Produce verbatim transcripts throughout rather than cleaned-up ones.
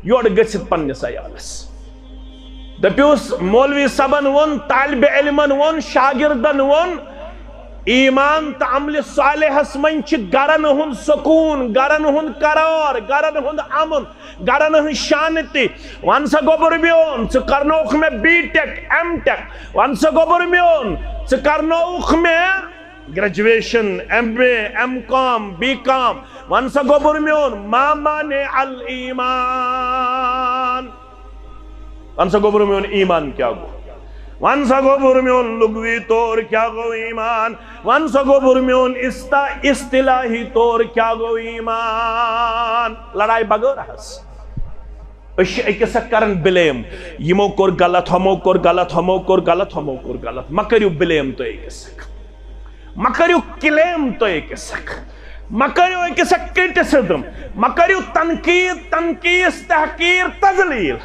یورٕ گٔژھِتھ پننِس عیالس۔ دٔپِوس، مولوی صٲبن ووٚن، طالب علمن ووٚن، شاگردن ووٚن، ایمان تہٕ عملِ صالحس منٛز چھِ گرن ہُنٛد سکوٗن، گرن ہُنٛد قرار، گرن ہُنٛد امُن، گرن ہٕنٛز شانتی۔ وَن سا گوٚبُر میون، ژٕ کرنووُکھ مےٚ بی ٹیک، ایم ٹیک۔ وَن سا گوٚبُر میون، ژٕ کرنووُکھ مےٚ graduation, M A, M Com, B Com. وَن سا گوٚبُر میون، ما مانع الایمان؟ وَن سا گوٚبُر میون، ایمان کیٛاہ گوٚو؟ وَن سا گوٚبُر میون، لغوی طور کیٛاہ گوٚو ایمان؟ وَن سا گوٚبُر میون، استا-، اصطلاحی طور کیٛاہ گوٚو ایمان؟ لڑایہِ بغٲر حظ۔ أسۍ چھِ أکِس اکھ کران بلیم، یِمو کوٚر غلط، ہُمو کوٚر غلط، ہُمو کوٚر غلط، ہُمو کوٚر غلط۔ مہ کٔرِو بلیم تُہۍ أکِس اکھ، مہ کٔرِو کلیم تُہۍ أکِس اکھ، مہ کٔرِو أکِس اکھ کرٹسزم، مہ کٔرِو تنقید، تنقیص، تحقیر، تذلیل۔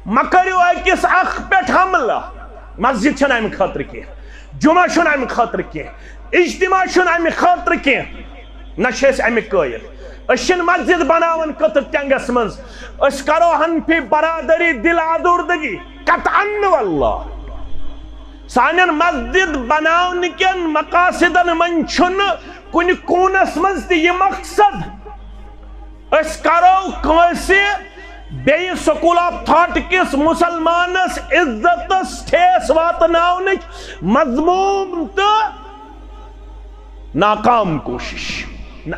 مہ کٔرِو أکِس اکھ پٮ۪ٹھ حملہٕ۔ مسجد چھَنہٕ اَمہِ خٲطرٕ کینٛہہ، جمعہ چھُنہٕ اَمہِ خٲطرٕ کینٛہہ، اجتماع چھُنہٕ اَمہِ خٲطرٕ کینٛہہ۔ نہ چھِ أسۍ اَمِکۍ قٲیِل۔ أسۍ چھِنہٕ مسجد بناوان کٔتٕر ٹٮ۪نٛگَس منٛز۔ أسۍ کرو حنفی برادری دِل آلوٗدگی۔ قطعاً واللہ۔ سانٮ۪ن مسجد بناونہٕ کٮ۪ن مقاصدن منٛز چھُنہٕ کُنہِ کوٗنس منٛز تہِ یہِ مقصد أسۍ کرو کٲنٛسہِ بیٚیہِ school of thought کِس مُسلمانس عزتس ٹھیس واتناونٕچ مذموم تہٕ ناکام کوٗشش۔ نہ،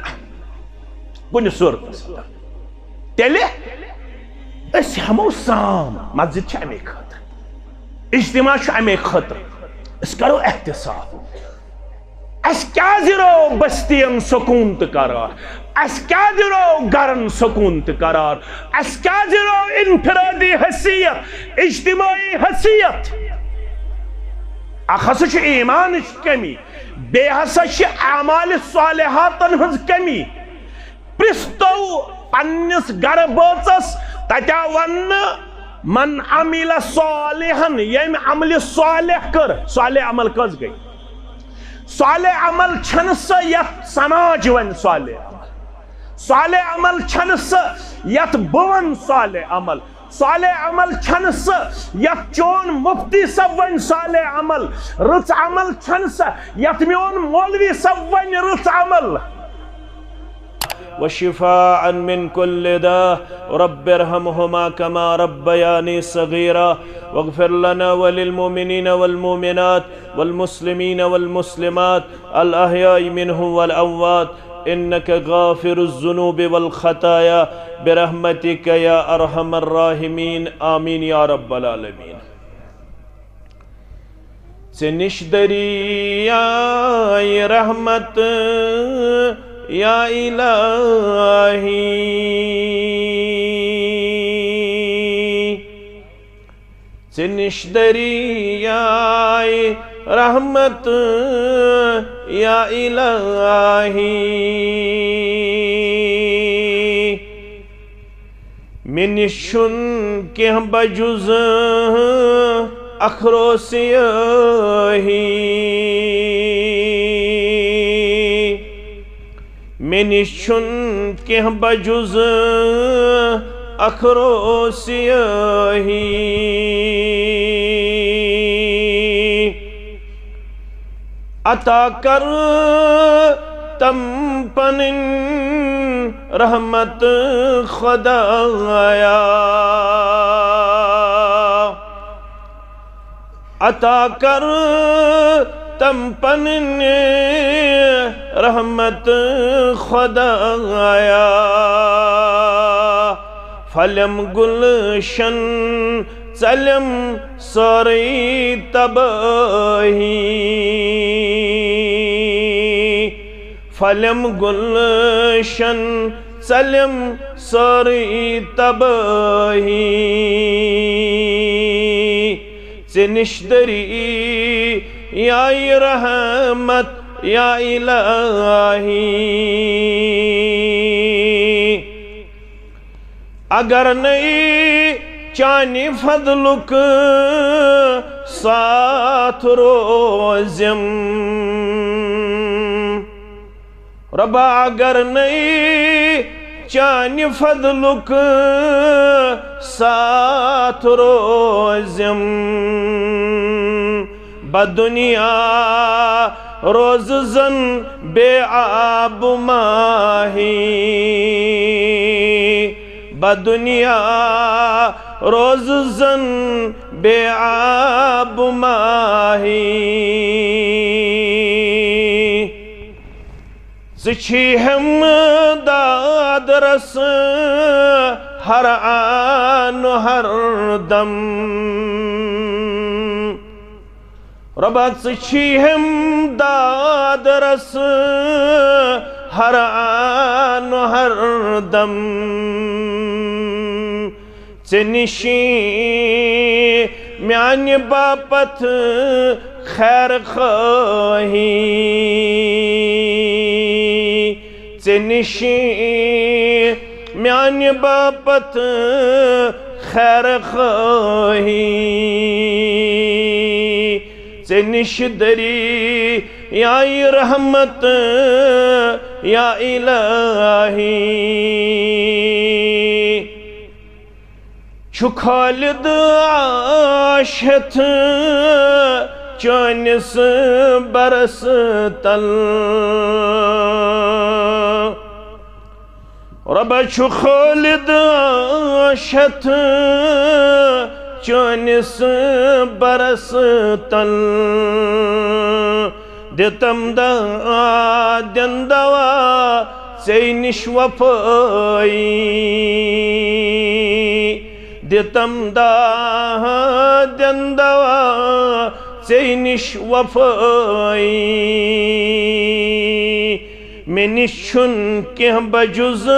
کُنہِ صوٗرتس اندر۔ تیٚلہِ أسۍ ہٮ۪مو سام، مسجد چھِ اَمے خٲطرٕ، اجتماع چھُ اَمے خٲطرٕ۔ أسۍ کرو احتساب۔ اَسہِ کیٛازِ روو بستین سکوٗن تہٕ قرار؟ اَسہِ کیٛازِ روو گرن سکوٗن تہٕ قرار؟ اَسہِ کیٛازِ روو انفرادی حیثیت، اجتماعی حیثیت؟ اکھ ہسا چھُ ایمانٕچ کمی، بیٚیہِ ہسا چھِ اعمال صالحاتن ہٕنٛز کمی۔ پرٛژھ تو پننِس گرٕ بٲژس، تتہِ آو وننہٕ، "من عمل صالحا"، ییٚمۍ عملِ صالح کٔر۔ صالح عمل کٔژ گٔے؟ صالح عمل چھنہٕ سۄ یتھ سماج ونہِ صالح عمل۔ صالح عمل چھنہٕ سۄ یتھ بہٕ ونہٕ صالح عمل۔ صالح عمل چھنہٕ سۄ یتھ چون مفتی صٲب ونہِ صالح عمل۔ رٕژ عمل چھنہٕ سۄ یتھ میون مولوی صٲب ونہِ رٕژ عمل۔ وشفاء من كل داء، رب ارحمهما كما ربياني صغيرا، واغفر لنا وللمؤمنين والمؤمنات والمسلمين والمسلمات الأحياء منهم والأموات، إنك غافر الذنوب والخطايا، برحمتك يا أرحم الراحمين، آمين يا رب العالمين. ژےٚ نِش دٔریایہِ رحمت، یا الٰہی۔ ژےٚ نِش دٔریایہِ رحمت، یا الٰہی۔ مےٚ نِش چھُنہٕ کینٛہہ بجُز اخرو سیٲہی۔ مےٚ نِش چھُنہٕ کینٛہہ بجُز اخرو سیٲہی۔ عطا کر تم پنٕنۍ رحمت خدایا۔ عطا کر تم پنٕنۍ رحمت خدایا۔ پھلٮ۪م گُلشن ژلٮ۪م سٲرٕے تبٲہی۔ پھلٮ۪م گُلشن ژلٮ۪م سٲرٕے تبٲہی۔ ژےٚ نِش دٔریایہِ رحمت، یا الٰہی۔ اگر نَے چانہِ فضلُک ساتھ روزِم، رۄبا، اگر نَے چانہِ فضلُک ساتھ روزم۔ بدنیا روز زن بے آب ماہی، بدنیا روز زن بے آب ماہی۔ ژٕ چھی ہم داد رس ہر آن ہر دم۔ رۄبا، ژٕ چھی ہم داد رس ہر آن ہر دم۔ ژےٚ نِشی میانہِ باپتھ خیر خواہی، ژےٚ نِشی میانہِ باپتھ خیر خواہی، ژےٚ نِش دٔریایہِ رحمت یا الہی۔ چھُ خالد عاش ہٮ۪تھ چٲنِس برس تل۔ رۄبا، چھُ خالد عاش ہٮ۪تھ چٲنِس برس تل۔ دِتم دادٮ۪ن دوا ژے نِش وفٲیی، دِتم دادٮ۪ن دوا ژے نِش وفٲیی۔ مےٚ نِش چھُنہٕ کینٛہہ بجُز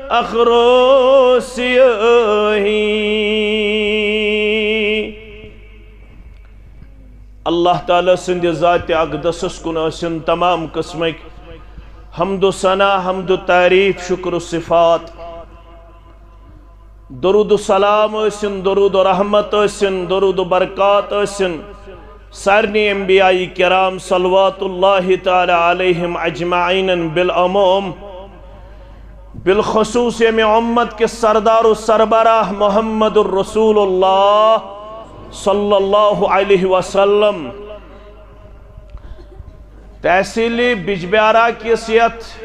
اکھ روسیٲہی۔ اللہ تعالیٰ سٕنٛدِ ذاتِ اقدسس کُن ٲسِن تمام قٕسمٕکۍ حمد و ثنا، حمد و تعریف، شکر و صفات۔ درود و سلام ٲسِن، درود و رحمت ٲسِن، درود و برکات ٲسِن سارنٕے انبیاء کرام صلوات اللہ تعالیٰ علیہم اجمعین بالعموم۔ بالخصوص ییٚمہِ اُمت کِس سردار و سربراہ محمد الرسول اللہ صلی اللہ علیہ وسلم۔ تحصیل بجبیارہ کِس یتھ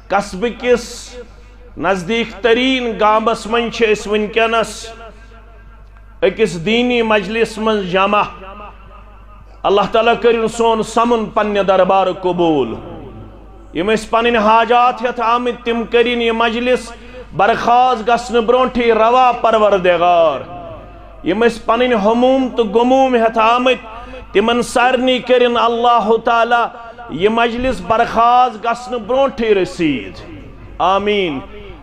قصبہٕ کِس نزدیٖک تریٖن گامس منٛز چھِ أسۍ وٕنکیٚنس أکِس دیٖنی مجلس منٛز جمع۔ اللہ تعالیٰ کٔرِن سون سمُن پننہِ دربارٕ قبوٗل۔ یِم ٲسۍ پنٕنۍ حاجات ہٮ۪تھ آمٕتۍ، تِم کٔرِن یہِ مجلس برخاست گژھنہٕ برونٛٹھٕے روا پروردگار۔ یِم ٲسۍ پنٕنۍ ہموٗم تہٕ غموٗم ہٮ۪تھ آمٕتۍ، تِمن سارنٕے کٔرِن اللہ تعالیٰ یہِ مجلس برخاست گژھنہٕ برونٛٹھٕے رسیٖد۔ آمین۔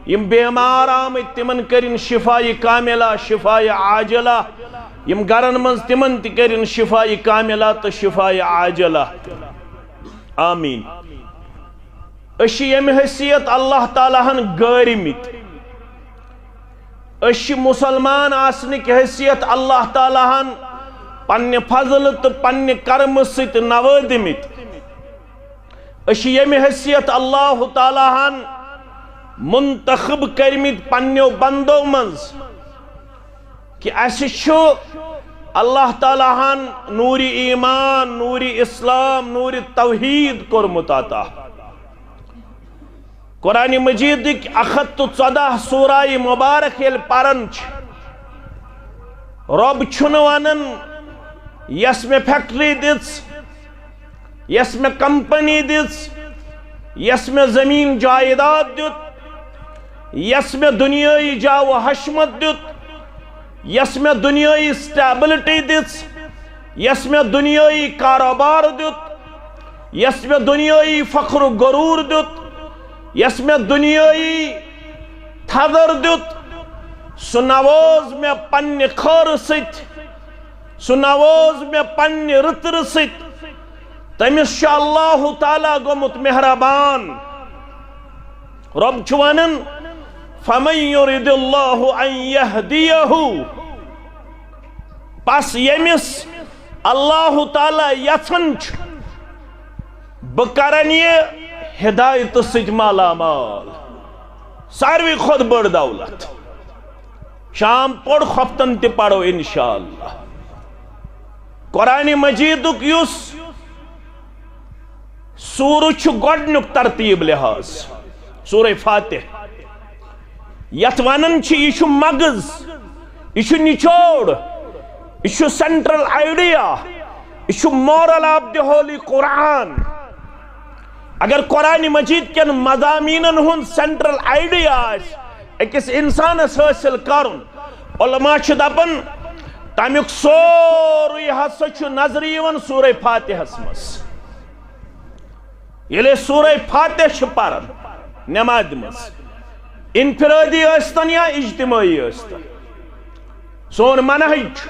یِم بیمار آمٕتۍ، تِمن کٔرِن شفایہِ کاملہ، شفایہِ عاجلہ۔ یِم گرن منٛز، تِمن تہِ کٔرِن شفایہِ کاملہ تہٕ شفایہِ عاجلہ۔ آمین۔ أسۍ چھِ ییٚمہِ حیثیت اللہ تعالیٰ ہن گٲرمٕتۍ، أسۍ چھِ مسلمان آسنٕکۍ حیثیت اللہ تعالیٰ ہن پننہِ فضلہٕ تہٕ پننہِ کرمہٕ سۭتۍ نوٲدمٕتۍ۔ أسۍ چھِ ییٚمہِ حیثیت اللہ تعالیٰ ہن منتخب کٔرمٕتۍ پننیو بندو منٛز کہِ اسہِ چھُ اللہ تعالیٰ ہن نوٗرِ ایمان، نوٗرِ اسلام، نوٗرِ توحید کوٚرمُت عطا۔ قرآن مجیدٕکۍ اکھ ہتھ تہٕ ژۄدہ سورہ مبارک ییٚلہِ پران چھِ، رۄب چھُنہٕ ونان، یۄس مےٚ فیکٹری دِژ، یۄس مےٚ کمپنی دِژ، یۄس مےٚ زمین جائیداد دیُت، یۄس مےٚ دنیٲیی جاہ و حشمت دیُت، یۄس مےٚ دنیٲیی سٹیبلٹی دِژ، یۄس مےٚ دنیٲیی کاروبار دیُت، یۄس مےٚ دنیٲیی فخر و غرور دیُت، یۄس مےٚ دنیٲیی تھدر دیُت، سُہ نوٲز مےٚ پننہِ خٲرٕ سۭتۍ، سُہ نوٲز مےٚ پننہِ رٕژرٕ سۭتۍ۔ تٔمِس چھُ اللہ تعالیٰ گوٚمُت مہربان۔ رۄب چھُ ونان، فمن یرد اللہ ان یہدیہ، پس ییٚمِس اللہ تعالیٰ یژھان چھُ، بہٕ کرن یہِ ہدایتہٕ سۭتۍ مالا مال۔ ساروی کھۄتہٕ بٔڑ دولت۔ شام پوٚر، خۄفتن تہِ پرو انشاءاللہ۔ قرآن مجیدُک یُس سورہ چھُ، گۄڈٕنیُک ترتیب لحاظ سورہ فاتح، یتھ ونان چھِ، یہِ چھُ مغز، یہِ چھُ نچوڑ، یہِ چھُ central idea، یہِ چھُ moral of the holy Quran۔ اگر قرآن مجید کٮ۪ن مضامینن ہُنٛد central idea آسہِ أکِس انسانس حٲصِل کرُن، علماء چھِ دپان، تمیُک سورُے ہسا چھُ نظرِ یِوان سورہ فاتحس منٛز۔ ییٚلہِ أسۍ سورہ فاتح چھِ پران نمازِ منٛز، انفرادی ٲسۍتن یا اجتماعی ٲسۍتن، سون منہج چھُ،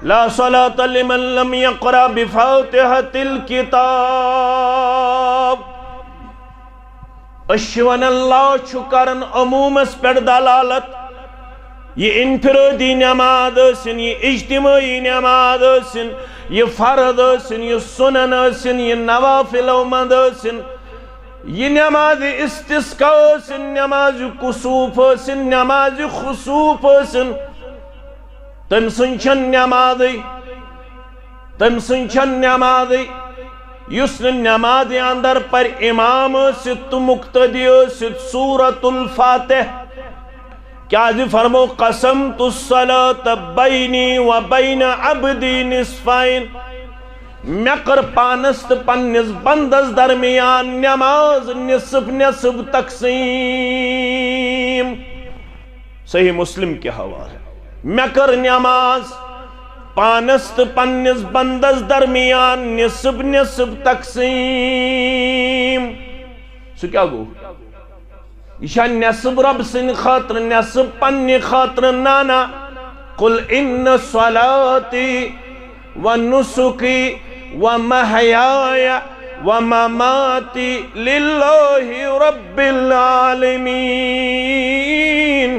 لا صلاة لمن لم يقرأ بفاتحة الكتاب۔ أسۍ چھِ ونان، لا چھُ کران عمومس پٮ۪ٹھ دلالت۔ یہِ انفرادی نماز ٲسِن، یہِ اجتماعی نماز ٲسِن، یہِ فرض ٲسِن، یہِ سنن ٲسِن، یہِ نوافلو منٛز ٲسِن، یہِ نماز استسقا ٲسِن، نماز کسوف ٲسِن، نماز خسوف ٲسِن، تٔمۍ سٕنٛز چھَنہٕ نمازٕے، تٔمۍ سٕنٛز چھَنہٕ نمازٕے۔ یُس نہٕ نمازِ اندر پرِ، امام ٲسِتھ تہٕ مقتدی ٲسِتھ، سورۃ الفاتح۔ کیازِ فرمو، قسمت الصلاة بینی و بین عبدی نصفین، مےٚ کٔر پانس تہٕ پننِس بندس درمیان نماز نصف نصف تقسیم۔ صحیح مسلم کہِ حوالہٕ، مےٚ کٔر نماز پانس تہٕ پننِس بندس درمیان نصف نصف تقسیم۔ سُہ کیٛاہ گوٚو؟ یہِ چھا نصف رب سٕنٛدِ خٲطرٕ، نصف پننہِ خٲطرٕ؟ نہ، نہ۔ قل ان صلاتی و نسکی و محیای و مماتی للہ رب العالمین۔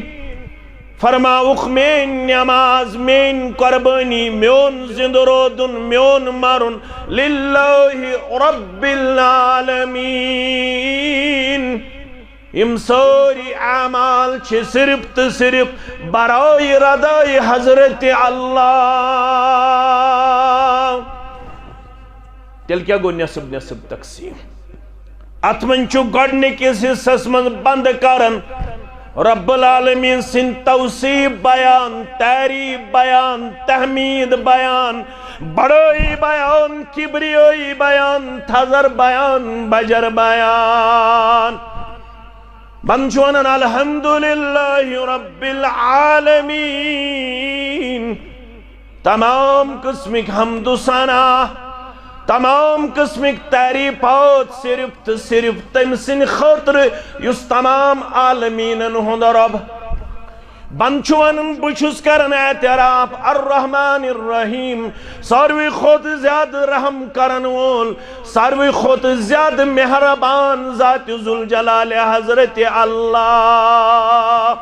فرماوُکھ، میٲنۍ نماز، میٲنۍ قربٲنی، میون زندٕ روزُن، میون مرُن، للہ رب العالمین۔ یِم سٲری اعمال چھِ صرف تہٕ صرف برائے رضائے حضرت اللہ۔ تیٚلہِ کیٛاہ گوٚو نصف نصف تقسیٖم؟ اتھ منٛز چھُ گۄڈٕنِکِس حصس منٛز بنٛد کران رب العالمین سٕنٛدۍ توصیف بیان، تعریف بیان، تحمید بیان، بڑٲیی بیان، کبریٲیی بیان، تھزر بیان، بجر بیان۔ بنٛد چھُ ونان، الحمدللہ رب العالمین۔ تمام قسمٕکۍ حمد و ثنا، تمام قسمٕکۍ تعریفات صرف تہٕ صرف تٔمۍ سٕنٛدِ خٲطرٕ، یُس تمام عالمیٖنن ہُنٛد رب۔ بنٛد چھُ ونان، بہٕ چھُس کران اعتراف، الرحمن الرحیم، ساروی کھۄتہٕ زیادٕ رحم کرن وول، ساروی کھۄتہٕ زیادٕ مہربان ذات ذوالجلال حضرت اللہ۔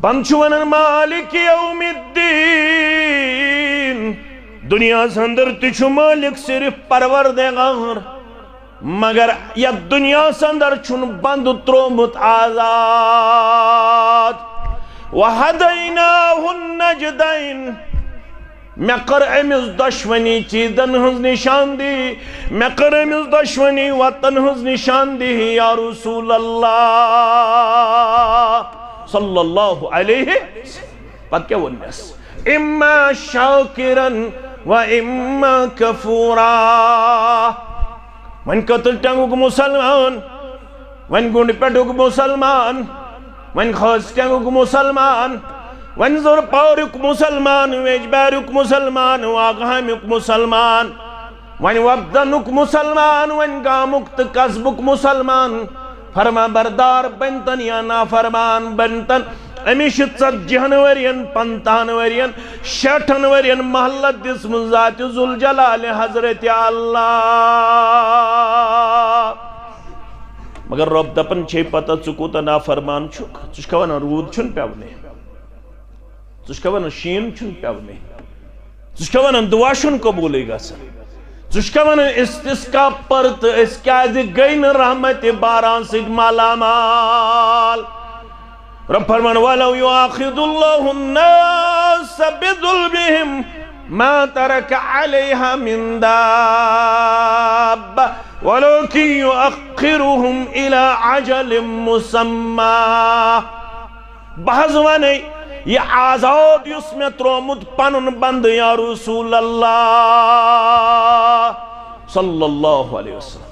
بنٛد چھُ ونان، مالک یوم الدین، دُنیاہس اندر تہِ چھُ مٲلِک صرف پروردگار، مگر یتھ دُنیاہس اندر چھُن بنٛد تروومُت آزاد۔ وہدیناہ النجدین، مےٚ کٔر أمِس دۄشوٕنی چیٖزن ہٕنٛز نشاندہی، مےٚ کٔر أمِس دۄشوٕنی وتن ہٕنٛز نشاندہی، یا رسول اللہ صلی اللہ علیہ۔ پتہٕ کیٛاہ ووٚن مےٚ؟ اما شاکرا و اما کفورا۔ وۄنۍ کٔتٕر ٹنگُک مسلمان، وۄنۍ گُنڈ پٮ۪ٹھُک مسلمان، وۄنۍ خٲص ٹنگُک مسلمان، وۄنۍ زور پاریُک مسلمان، ویج باریُک مسلمان، واگہامیُک مسلمان، وۄنۍ وۄپدنُک مسلمان، وۄنۍ گامُک تہٕ قصبُک مسلمان، فرما بردار بنتن یا نافرمان بنتن، أمِس چھِ ژتجی ہن ؤرین، پنٛژاہن ؤرین، شیٹھن ؤرین مہلت دِژمٕژ ذات ذوالجلال حضرت اللہ۔ مگر رب دپان چھے پتہ، ژٕ کوٗتاہ نافرمان چھُکھ۔ ژٕ چھُکھا ونان روٗد چھُنہٕ پٮ۪ونٕے؟ ژٕ چھُکھا ونان شیٖن چھُنہٕ پٮ۪ونٕے؟ ژٕ چھُکھا ونان دُعا چھُنہٕ قبوٗلٕے گژھان؟ ژٕ چھُکھا ونان استسقا پر تہٕ أسۍ کیازِ گٔے نہٕ رحمت باران سۭتۍ مالامال؟ رب فرمان، ولو يؤاخذ الله الناس بظلمهم ما ترك عليها من دابة ولكن يؤخرهم إلى أجل مسمى۔ بہٕ حظ ونے، یہِ آزاد یُس مےٚ ترومُت پنُن بندٕ یا رسول اللہ صلی اللہ علیہ وسلم،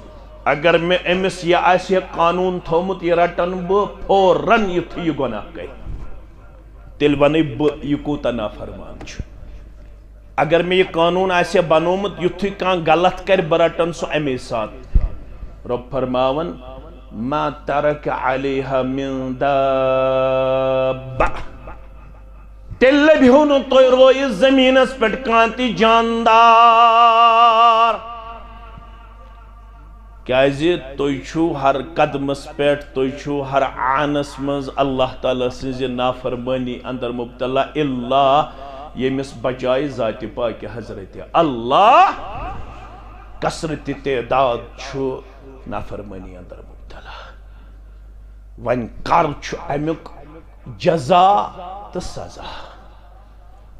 اگر مےٚ أمِس یہِ آسہِ ہے قانون تھومُت، یہِ رٹن بہٕ فوراً یُتھُے یہِ گۄناہ کرِ۔ تیٚلہِ ونے بہٕ، یہِ کوٗتاہ نافرمان چھُ۔ اگر مےٚ یہِ قانون آسہِ ہے بنومُت، یُتھُے کانٛہہ غلط کرِ، بہٕ رٹن سُہ اَمے ساتہٕ۔ رۄب فرماوان، ما ترک علیہا من دابہ، تیٚلہِ لبہِ ہو نہٕ تۄہہِ رویہِ زٔمیٖنس پٮ۪ٹھ کانٛہہ تہِ جاندار۔ کیازِ تُہۍ چھِو ہر قدمس پٮ۪ٹھ، تُہۍ چھِو ہر آنس منٛز اللہ تعالیٰ سٕنٛزِ نافرمٲنی اندر مبتلا، الا ییٚمِس بچایہِ ذاتِ پاکہِ حضرت اللہ۔ کثرت تعداد چھُ نافرمٲنی اندر مبتلا۔ وۄنۍ کر چھُ امیُک جزا تہٕ سزا؟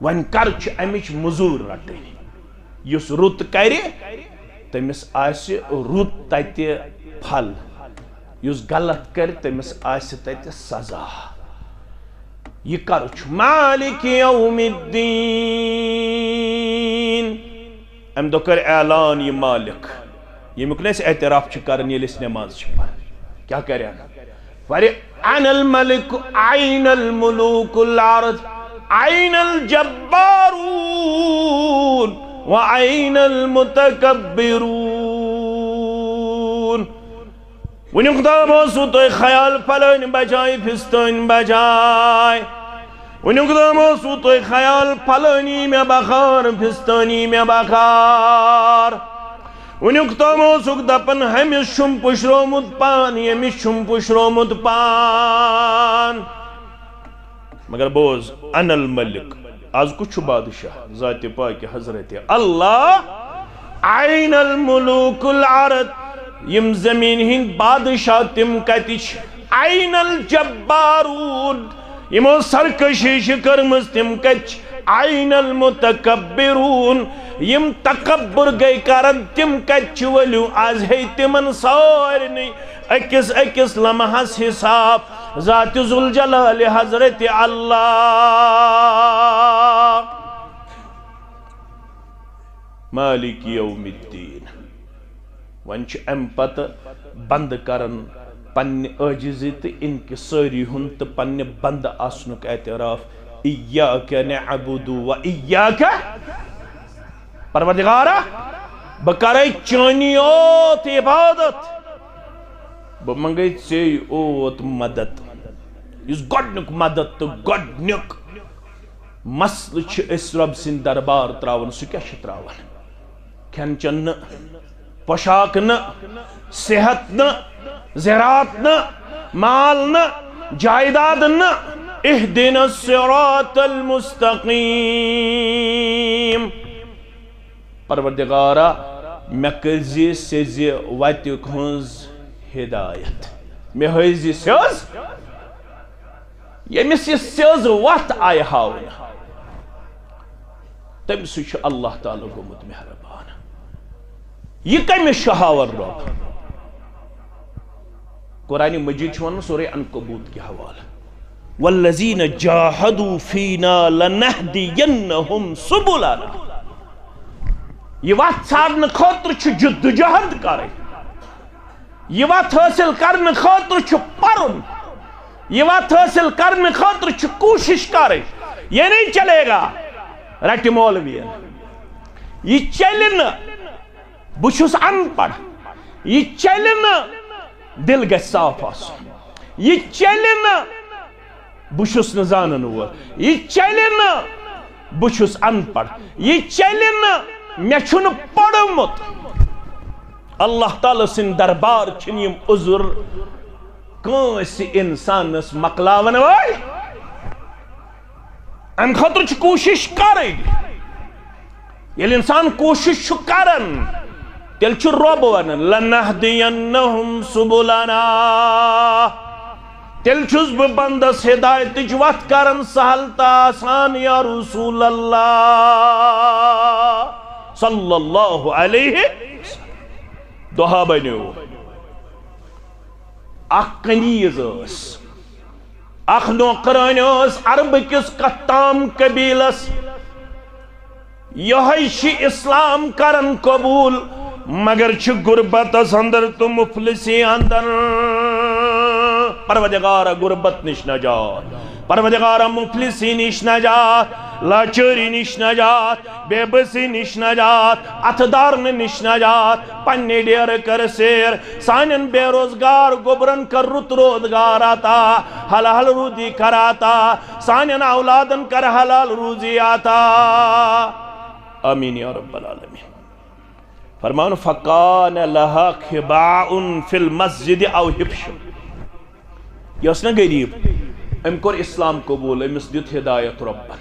وۄنۍ کر چھُ امِچ مٔزوٗرۍ رٹٕنۍ؟ یُس رُت کرِ، تٔمِس آسہِ رُت تتہِ پھل، یُس غلط کرِ، تٔمِس آسہِ تتہِ سزا۔ یہِ کر چھُ؟ مالک یوم الدین۔ امہِ دۄہ کٔر اعلان یہِ مالک، ییٚمیُک نہٕ أسۍ اعتراف چھِ کران ییٚلہِ أسۍ نماز چھِ پران۔ کیٛاہ کرن؟ فرِ، انا الملک، این الملوک الارض، این الجبارون و این المتکبرون۔ وٕنیُک تام اوسوٕ تۄہہِ خیال فلٲنۍ بجایہِ فستٲنۍ بجاے۔ وٕنیُک تام اوسوٕ تۄہہِ خیال فلٲنی مےٚ بخار، فستٲنی مےٚ بخار۔ وٕنیُک تام اوسُکھ دپان، ہُمِس چھُم پُشرومُت پان، ییٚمِس چھُم پُشرومُت پان۔ مگر بوز، انا الملک، از کُس چھُ بادشاہ؟ ذاتِ پاکہِ حضرت اللہ۔ این الملوک الارض، یِم زمین ہٕنٛدۍ بادشاہ تِم کتہِ چھِ؟ این الجبارون، یِمو سرکشی چھِ کٔرمٕژ تِم کتہِ چھِ؟ این المتکبرون، یِم تکبر گٔے کران تِم کتہِ چھِ؟ ؤلِو از ہے تِمن سارنٕے أکِس أکِس لمحس حساب ذاتِ ذوالجلال حضرت اللہ۔ مالک یوم الدین۔ وۄنۍ چھُ امہِ پتہٕ بنٛد کران پننہِ عٲجزی تہٕ انکسٲری ہُنٛد تہٕ پننہِ بنٛدٕ آسنُک اعتراف، ایاک نعبد و ایاک، پروردگارا، بہٕ کرے چٲنی یوت عبادت، بہٕ منگے ژے یوت مدد۔ یُس گۄڈنیُک مدد تہٕ گۄڈنیُک مسلہٕ چھِ أسۍ رۄب سٕنٛدۍ دربار ترٛاوان، سُہ کیٛاہ چھُ ترٛاوان؟ کھٮ۪ن چٮ۪ن نہٕ، پوشاک نہٕ، صحت نہٕ، زِراعت نہٕ، مال نہٕ، جایداد نہٕ۔ اہدنا الصراط المستقیم۔ پروردگارا، مےٚ کٔرۍ زِ سیٚزِ وتہِ ہٕنٛز ہدایت۔ مےٚ ہٲوۍ زِ سیٚز، ییٚمِس یہِ سیٚز وتھ آیہِ ہاونہٕ، تٔمۍ سۭتۍ چھُ اللہ تعالیٰ گوٚمُت مہربان۔ یہِ کٔمِس چھُ ہاوان رۄب؟ قرآن مجید چھُ وَنان سورہ عنکبوت کہِ حوالہٕ، والذین جاہدوا فینا لنہدینہم سبلنا۔ یہِ وتھ ژھارنہٕ خٲطرٕ چھُ جدوجہد کرٕنۍ، یہِ وتھ حٲصِل کرنہٕ خٲطرٕ چھُ پرُن، یہِ وتھ حٲصِل کرنہٕ خٲطرٕ چھُ کوٗشِش کرٕنۍ۔ یہ نہیں چلے گا، رٹہِ مولوین۔ یہِ چلہِ نہٕ، بہٕ چھُس ان پڑھ۔ یہِ چلہِ نہٕ، دِل گژھِ صاف آسُن۔ یہِ چلہِ نہٕ، بہٕ چھُس نہٕ زانن وول۔ یہِ چلہِ نہٕ، بہٕ چھُس ان پڑھ۔ یہِ چلہِ نہٕ، مےٚ چھُنہٕ پوٚرمُت۔ اللہ تعالیٰ سٕنٛدِ دربار چھِنہٕ یِم عذر کٲنٛسہِ اِنسانس مۄکلاون وٲلۍ۔ امہِ خٲطرٕ چھِ کوٗشِش کرٕنۍ۔ ییٚلہِ اِنسان کوٗشِش چھُ کران، تیٚلہِ چھُ رۄب ونان، "لنہدینہم سبلنا"۔ تیٚلہِ چھُس بہٕ بندس ہدایتٕچ وتھ کران سہل تہٕ آسان، یا رسول اللہ صلی اللہ علیہ۔ دۄہا بنیو۔ اکھ کنیز ٲس، اکھ نوکرٲنۍ ٲس عربہٕ کِس قطام قبیلس۔ یہے چھِ اسلام کران قبول، مگر چھِ غربتس اندر تہٕ مفلسی اندر۔ پروردگارا، غربت نش نجات، پروردگارا، مفلسی نش نجات، لاچٲری نش نجات، بے بسی نش نجات، اتھٕ دارنہٕ نش نجات، پننہِ ڈیرٕ کر سیر، سانٮ۪ن بے روزگار گوبرن کر رُت روزگار عطا، حلال روزی کر عطا، سانٮ۪ن اولادن کر حلال روزی عطا۔ آمین یا رب العالمین۔ فرماوان، فکان لها خباء فی المسجد او حبش۔ یہِ ٲس نہ غریب، أمۍ کوٚر اسلام قبول، أمِس دیُت ہدایت رۄبن۔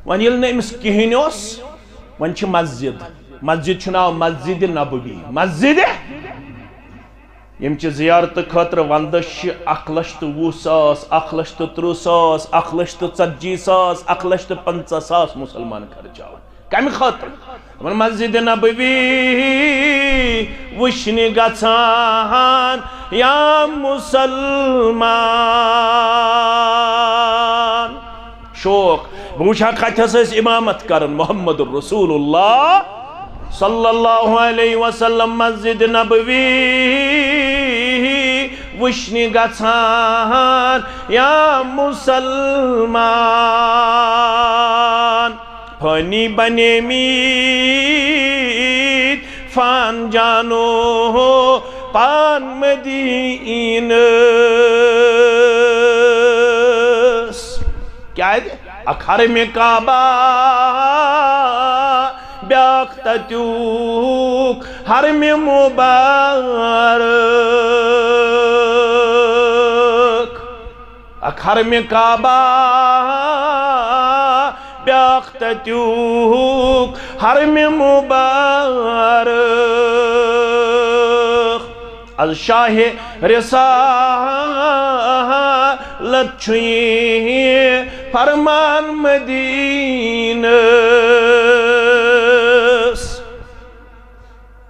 وۄنۍ ییٚلہِ نہٕ أمِس کِہیٖنۍ اوس، وۄنۍ چھِ مسجد، مسجد چھُ ناو مسجد نبوی، مسجد۔ ییٚمہِ چہِ زیارتہٕ خٲطرٕ وندس چھِ اکھ لچھ تہٕ وُہ ساس، اکھ لچھ تہٕ ترٕٛہ ساس، اکھ لچھ تہٕ ژتجی ساس، اکھ لچھ تہٕ پنژاہ ساس مسلمان خرچاوان۔ کمہِ خٲطرٕ؟ دپان، مسجد نبوی وٕچھنہِ گژھان یا مسلمان۔ شوق، بہٕ وٕچھِ ہا کتھس ٲسۍ امامت کران محمد رسول اللہ صلی اللہ علیہ وسلم، مسجد نبوی وٕچھنہِ گژھان یا مسلمان۔ فانی بنیمٕتۍ فان جانو پان مدینس۔ کیازِ؟ اکھ حرمِ کعبہ، بیاکھ تتیُک حرمِ مبارک۔ اکھ حرمِ کعبہ، بیاکھ تتیُک حرمِ مبارک۔ از شاہ رسالت چھُ یہِ فرمان مدینس۔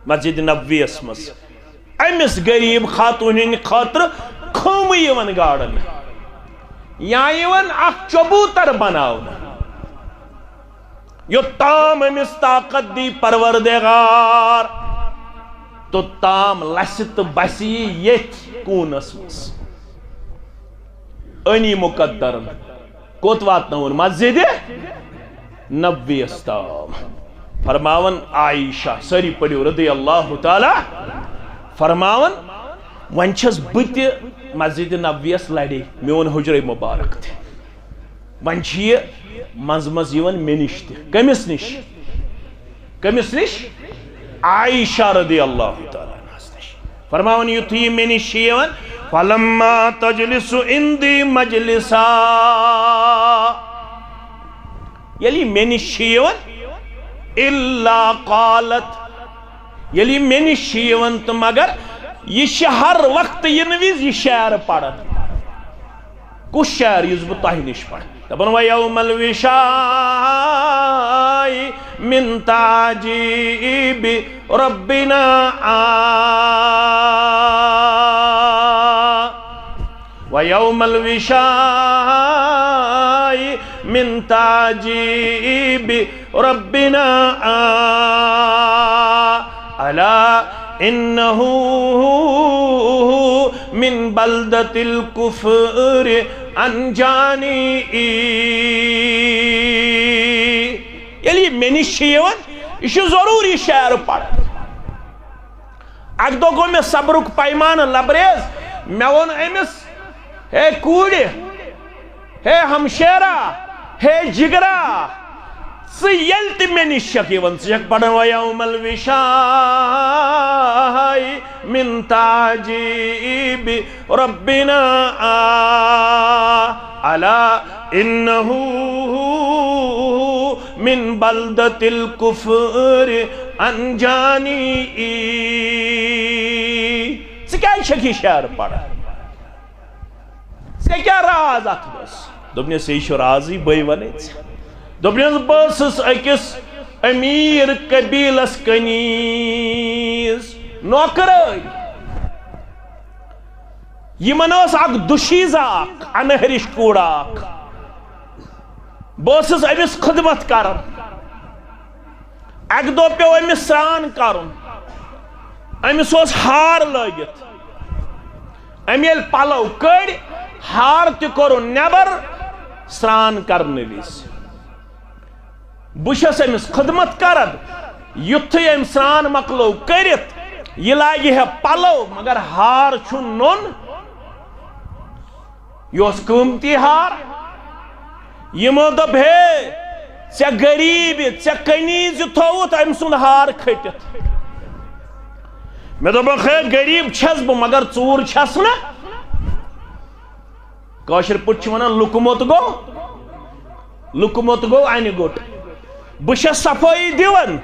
مسجد نبویس منٛز أمِس غریب خاتوٗن ہٕنٛدِ خٲطرٕ خٲمہٕ یِوان گاڑنہٕ یا یِوان اکھ چبوتر بناونہٕ۔ یوٚتام أمِس طاقت دی پروردگار، توٚتام لسہِ تہٕ بسہِ یہِ ییٚتھۍ کوٗنس منٛز۔ ٲنی مقدرن کوٚت واتنٲوُن؟ مسجد نبویس تام۔ فرماوان عائشہ، سٲری پٔرِو رضی اللہ تعالیٰ، فرماوان، وۄنۍ چھَس بہٕ تہِ مسجد نبویس لڑے، میون حجرے مبارک تہِ۔ وۄنۍ چھِ یہِ منٛزٕ منٛزٕ یِوان مےٚ نِش تہِ۔ کٔمِس نِش؟ کٔمِس نِش؟ عائشہ رضی اللہ تعالیٰ عنہس نِش۔ فرماوان، یُتھُے یہِ مےٚ نِش چھِ یِوان، فلما تجلس عندی مجلسا، ییٚلہِ یہِ مےٚ نِش چھِ یِوان، الا قالت، ییٚلہِ یہِ مےٚ نِش چھِ یِوان تہٕ مگر یہِ چھِ ہر وقتہٕ یِنہٕ وِزِ یہِ شعر پران۔ کُس شعر یُس بہٕ تۄہہِ نِش پرٕ؟ دپان، ویوم الوشاء من تعجیب ربنا آ، ویوم الوشاء من تعجیب ربنا آ، الا انه من بلدة الكفر انجانی۔ ییٚلہِ یہِ مےٚ نِش چھِ یِوان، یہِ چھُ ضروٗری شعر پران۔ اکہِ دۄہ گوٚو مےٚ صبرُک پیمانہٕ لبریز، مےٚ ووٚن أمِس، ہے کوٗرِ، ہے ہمشیرا، ہے جگرا، ژٕ ییٚلہِ تہِ مےٚ نِش چھَکھ یِوان، ژٕ چھَکھ پران ویوم الوشاء من تعجیب ربنا آ، الا انه من بلدة الكفر انجانی۔ ژٕ کیازِ چھَکھ یہِ شعر پران؟ ژےٚ کیٛاہ راز اَتھ منٛز؟ دوٚپنَس، یہِ چھُ رازٕے، بٕے وَنے ژےٚ۔ دوٚپنَس، بہٕ ٲسٕس أکِس أمیٖر قبیٖلَس کنیٖز نوکرٲے۔ یِمَن ٲس اَکھ دُشیٖزا اَکھ، اَنہرِش کوٗڑا اَکھ۔ بہٕ اوسُس أمِس خدمت کران۔ اَکہِ دۄہ پیوٚو أمِس سرٛان کرُن۔ أمِس اوس ہار لٲگِتھ۔ أمۍ ییٚلہِ پَلو کٔڑۍ، ہار تہِ کوٚرُن نٮ۪بر سرٛان کرنہٕ وِزِ۔ بہٕ چھَس أمِس خدمت کران۔ یُتھُے أمۍ سرٛان مۄکلو کٔرِتھ، یہِ لاگہِ ہے پَلو، مگر ہار چھُ نوٚن۔ یہِ اوس قۭمتی ہار۔ یِمو دوٚپ، ہے، ژےٚ غریٖب، ژےٚ کنیٖز یہِ تھووُتھ أمۍ سُنٛد ہار کھٔٹِتھ۔ مےٚ دوٚپُکھ، ہے، غریٖب چھَس بہٕ، مگر ژوٗر چھَس نہٕ۔ کٲشِر پٲٹھۍ چھِ وَنان، لُکہٕ موٚت گوٚو، لُکہٕ موٚت گوٚو اَنہِ گوٚٹ۔ بہٕ چھَس صفٲیی دِوان،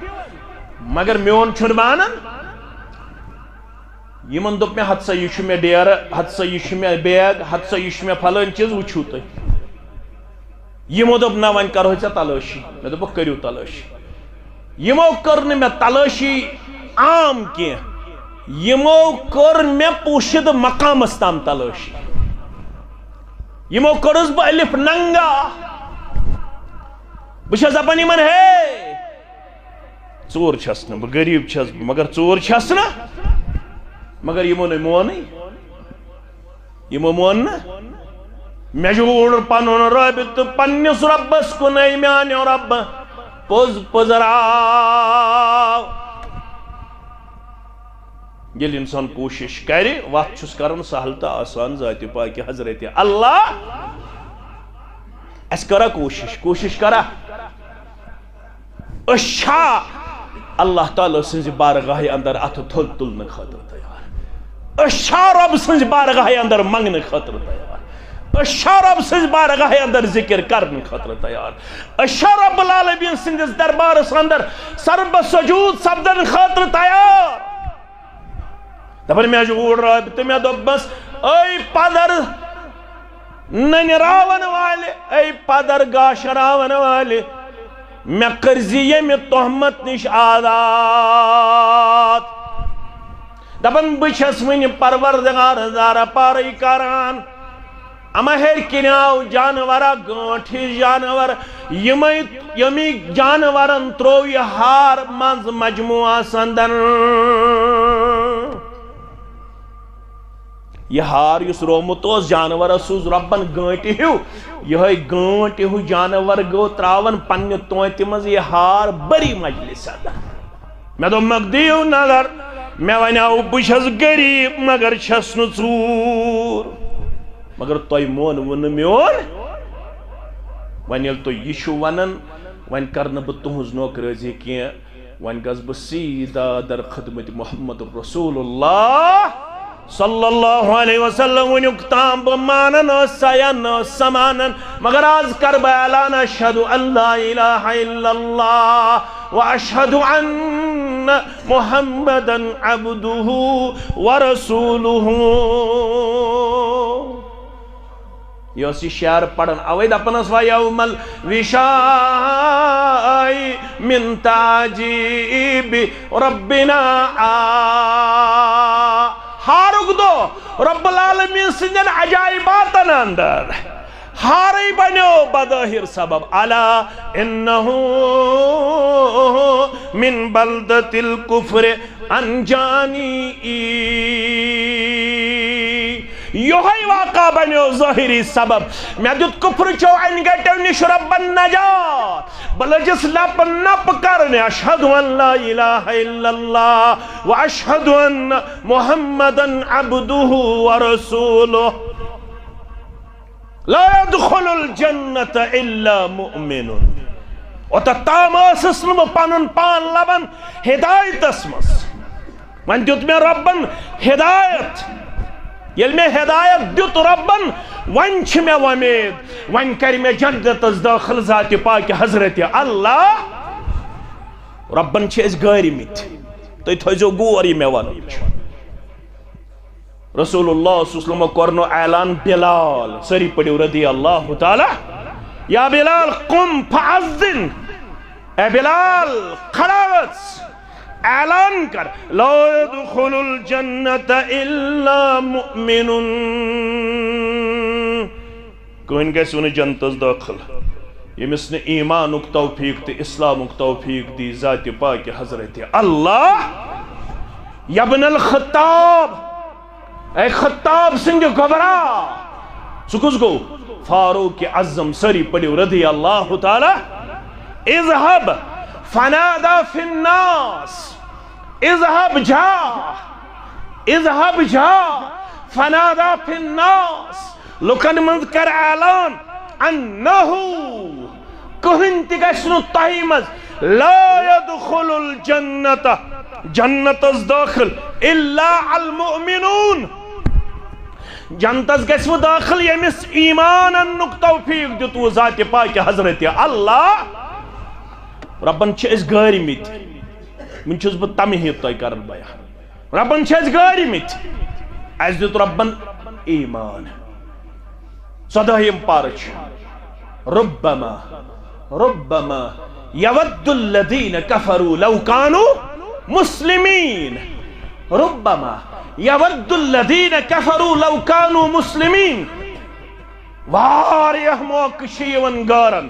مگر میون چھُنہٕ مانان۔ یِمن دوٚپ مےٚ، ہتہٕ سا یہِ چھُ مےٚ ڈیرٕ، ہتہٕ سا یہِ چھُ مےٚ بیگ، ہتہٕ سا یہِ چھُ مےٚ فلٲنۍ چیٖز، وٕچھِو تُہۍ۔ یِمو دوٚپ، نہ، وۄنۍ کرو ژےٚ تلٲشی۔ مےٚ دوٚپُکھ، کٔرِو تلٲشی۔ یِمو کٔر نہٕ مےٚ تلٲشی عام کینٛہہ، یِمو کٔر مےٚ پوشیدٕ مقامس تام تلٲشی۔ یِمو کٔرٕس بہٕ الف ننگا۔ بہٕ چھَس دَپان یِمَن، ہے، ژوٗر چھَس نہٕ، بہٕ غریٖب چھَس، مگر ژوٗر چھَس نہٕ۔ مگر یِمو نَے مونٕے، یِمو مون نہٕ۔ مےٚ جوٗڑ پَنُن رٲبطہٕ پنٛنِس رۄبَس کُنَے، میٛانیو رۄبہٕ، پوٚز پٔزراو۔ ییٚلہِ اِنسان کوٗشِش کَرِ، وَتھ چھُس کَران سَہل تہٕ آسان ذاتِ پاکہِ حضرتِ اللہ۔ اَسہِ کَرا کوٗشِش، کوٗشِش کَرا؟ أسۍ چھا اللہ تعالیٰ سٕنٛزِ بارگاہہِ اندر اَتھٕ تھوٚد تُلنہٕ خٲطرٕ تیار؟ أسۍ چھا رۄب سٕنٛزِ بارگاہہِ اندر منٛگنہٕ خٲطرٕ تیار؟ أسۍ چھا رۄب سٕنٛزِ بارگاہہِ اندر ذِکِر کرنہٕ خٲطرٕ تیار؟ أسۍ چھا رۄب العالمین سٕنٛدِس دربارس اندر سربہ سجود سپدن خٲطرٕ تیار؟ دپان، مےٚ چھُ اوٗر رٲبطہٕ، مےٚ دوٚپمَس، اے پدر ننہِ راوَن والہِ، اے پدر گاشہِ راوَن والہِ، مےٚ کٔرزِ ییٚمہِ تہمت نِش آزاد۔ دپان، بہٕ چھَس وٕنہِ پروردگار زارہ پارٕے کران۔ اما ہیٚرِ کِنۍ آو جانورا، گٲنٛٹھ ہِش جانور، یِمے، ییٚمی جانورن ترٛوو یہِ ہار منٛز مجموعس اندر۔ یہِ ہار یُس رومُت اوس جانورس، سوٗز رۄبن گٲنٛٹہِ ہیوٗ، یِہوٚے گٲنٛٹہِ ہیوٗ جانور گوٚو ترٛاوان پننہِ تونتہِ منٛز یہِ ہار بٔری مجلس اندر۔ مےٚ دوٚپ، مۄکھ دِیِو نظر، مےٚ وَنیٛاو، بہٕ چھَس غریٖب، مگر چھَس نہٕ ژوٗر۔ مگر تۄہہِ مونوٕ نہٕ میون۔ وۄنۍ ییٚلہِ تُہۍ یہِ چھِو وَنان، وۄنۍ کَرٕ نہٕ بہٕ تُہٕنٛز نوکرٲزی کینٛہہ، وۄنۍ گژھٕ بہٕ سیٖدا در خدمت محمد رسول اللہ۔ صلی اللہ علیہ وسلم، وٕنیُک تام بہٕ مانن ٲسا یا نہ ٲسا مانن، مگر آز کرٕ بہٕ اعلان، اشہد ان لا الہ الا اللہ و اشہد ان محمدن عبدہ و رسولہ۔ یہِ اوس یہِ شعر پران، اوے دپان ٲس، "ویوم الوشاء من تعجیب ربنا آ۔" ہارُک دۄہ رب العالمین سٕنٛدٮ۪ن عجائباتن اندر ہارٕے بنیو بظٲہر سبب۔ الا انہ من بلدۃ الکفر انجانی۔ یہوے واقعہ بنیو ظٲہری سبب۔ مےٚ دیُت کفرٕچو انہِ گٹیو نِش رۄبن نجات۔ بہٕ لٔجِس لپہٕ نپہٕ کرنہِ، اشہد ان لا الہ الا اللہ و اشہد ان محمدن عبدہ و رسولہ۔ لا يدخل الجنة إلا مؤمن۔ اوتتھ تام ٲسٕس نہٕ بہٕ پنُن پان لبان ہدایتس منٛز۔ وۄنۍ دیُت مےٚ رۄبن ہدایت۔ ییٚلہِ مےٚ ہدایت دیُت رۄبن، وۄنۍ چھِ مےٚ وۄمید، وۄنۍ کرِ مےٚ جنتس دٲخل ذاتِ پاکہِ حضرت اللہ۔ رۄبن چھِ أسۍ گٲرمٕتۍ۔ تُہۍ تھٲیزیو غور، یہِ مےٚ ونُن چھُ۔ رسول اللہ صلی اللہ علیہ وسلم کوٚر نہٕ اعلان بلال، سٲری پٔرِو رضی اللہ تعالیٰ، یا بلال قم فاذن، اے بلال کھڑا گژھ، اعلان کر، لا يدخل الجنة الا مؤمن، کٕہٕنۍ گژھِ نہٕ جنتس دٲخل ییٚمِس نہٕ ایمانُک توفیق تہٕ اسلامُک توفیق دی ذاتِ پاکہِ حضرت اللہ۔ یبن الخطاب، اے خطاب سٕنٛدِ گوبرا، سُہ کُس گوٚو؟ فاروق اعظم، سٲری پٔرِو رضی اللہ تعالیٰ۔ اذهب فنادى في الناس، اذهب جا، اذهب جا فنادى في الناس، لُکن منٛز کر اعلان، انہ، کٕہٕنۍ تہِ گژھِ نہٕ تۄہہِ منٛز، لا يدخل الجنة، جنتس دٲخل، الا المؤمنون، جنتس گژھِ وۄنۍ دٲخل ییٚمِس ایمان اننُک توفیق دیُتوٕ ذاتِ پاکہِ حضرت اللہ۔ رۄبن چھِ أسۍ گٲرمٕتۍ، وۄنۍ چھُس بہٕ تمہیٖد تۄہہِ کران بیان۔ رۄبن چھِ أسۍ گٲرمٕتۍ، اَسہِ دیُت رۄبن ایمان۔ ژۄدٲہِم پارٕ چھُ، ربما، ربما يود الذين كفروا لو كانوا مسلمين، ربما يود الذين كفروا لو كانوا مسلمين۔ واریاہ موقعہٕ چھِ یِوان غٲرن،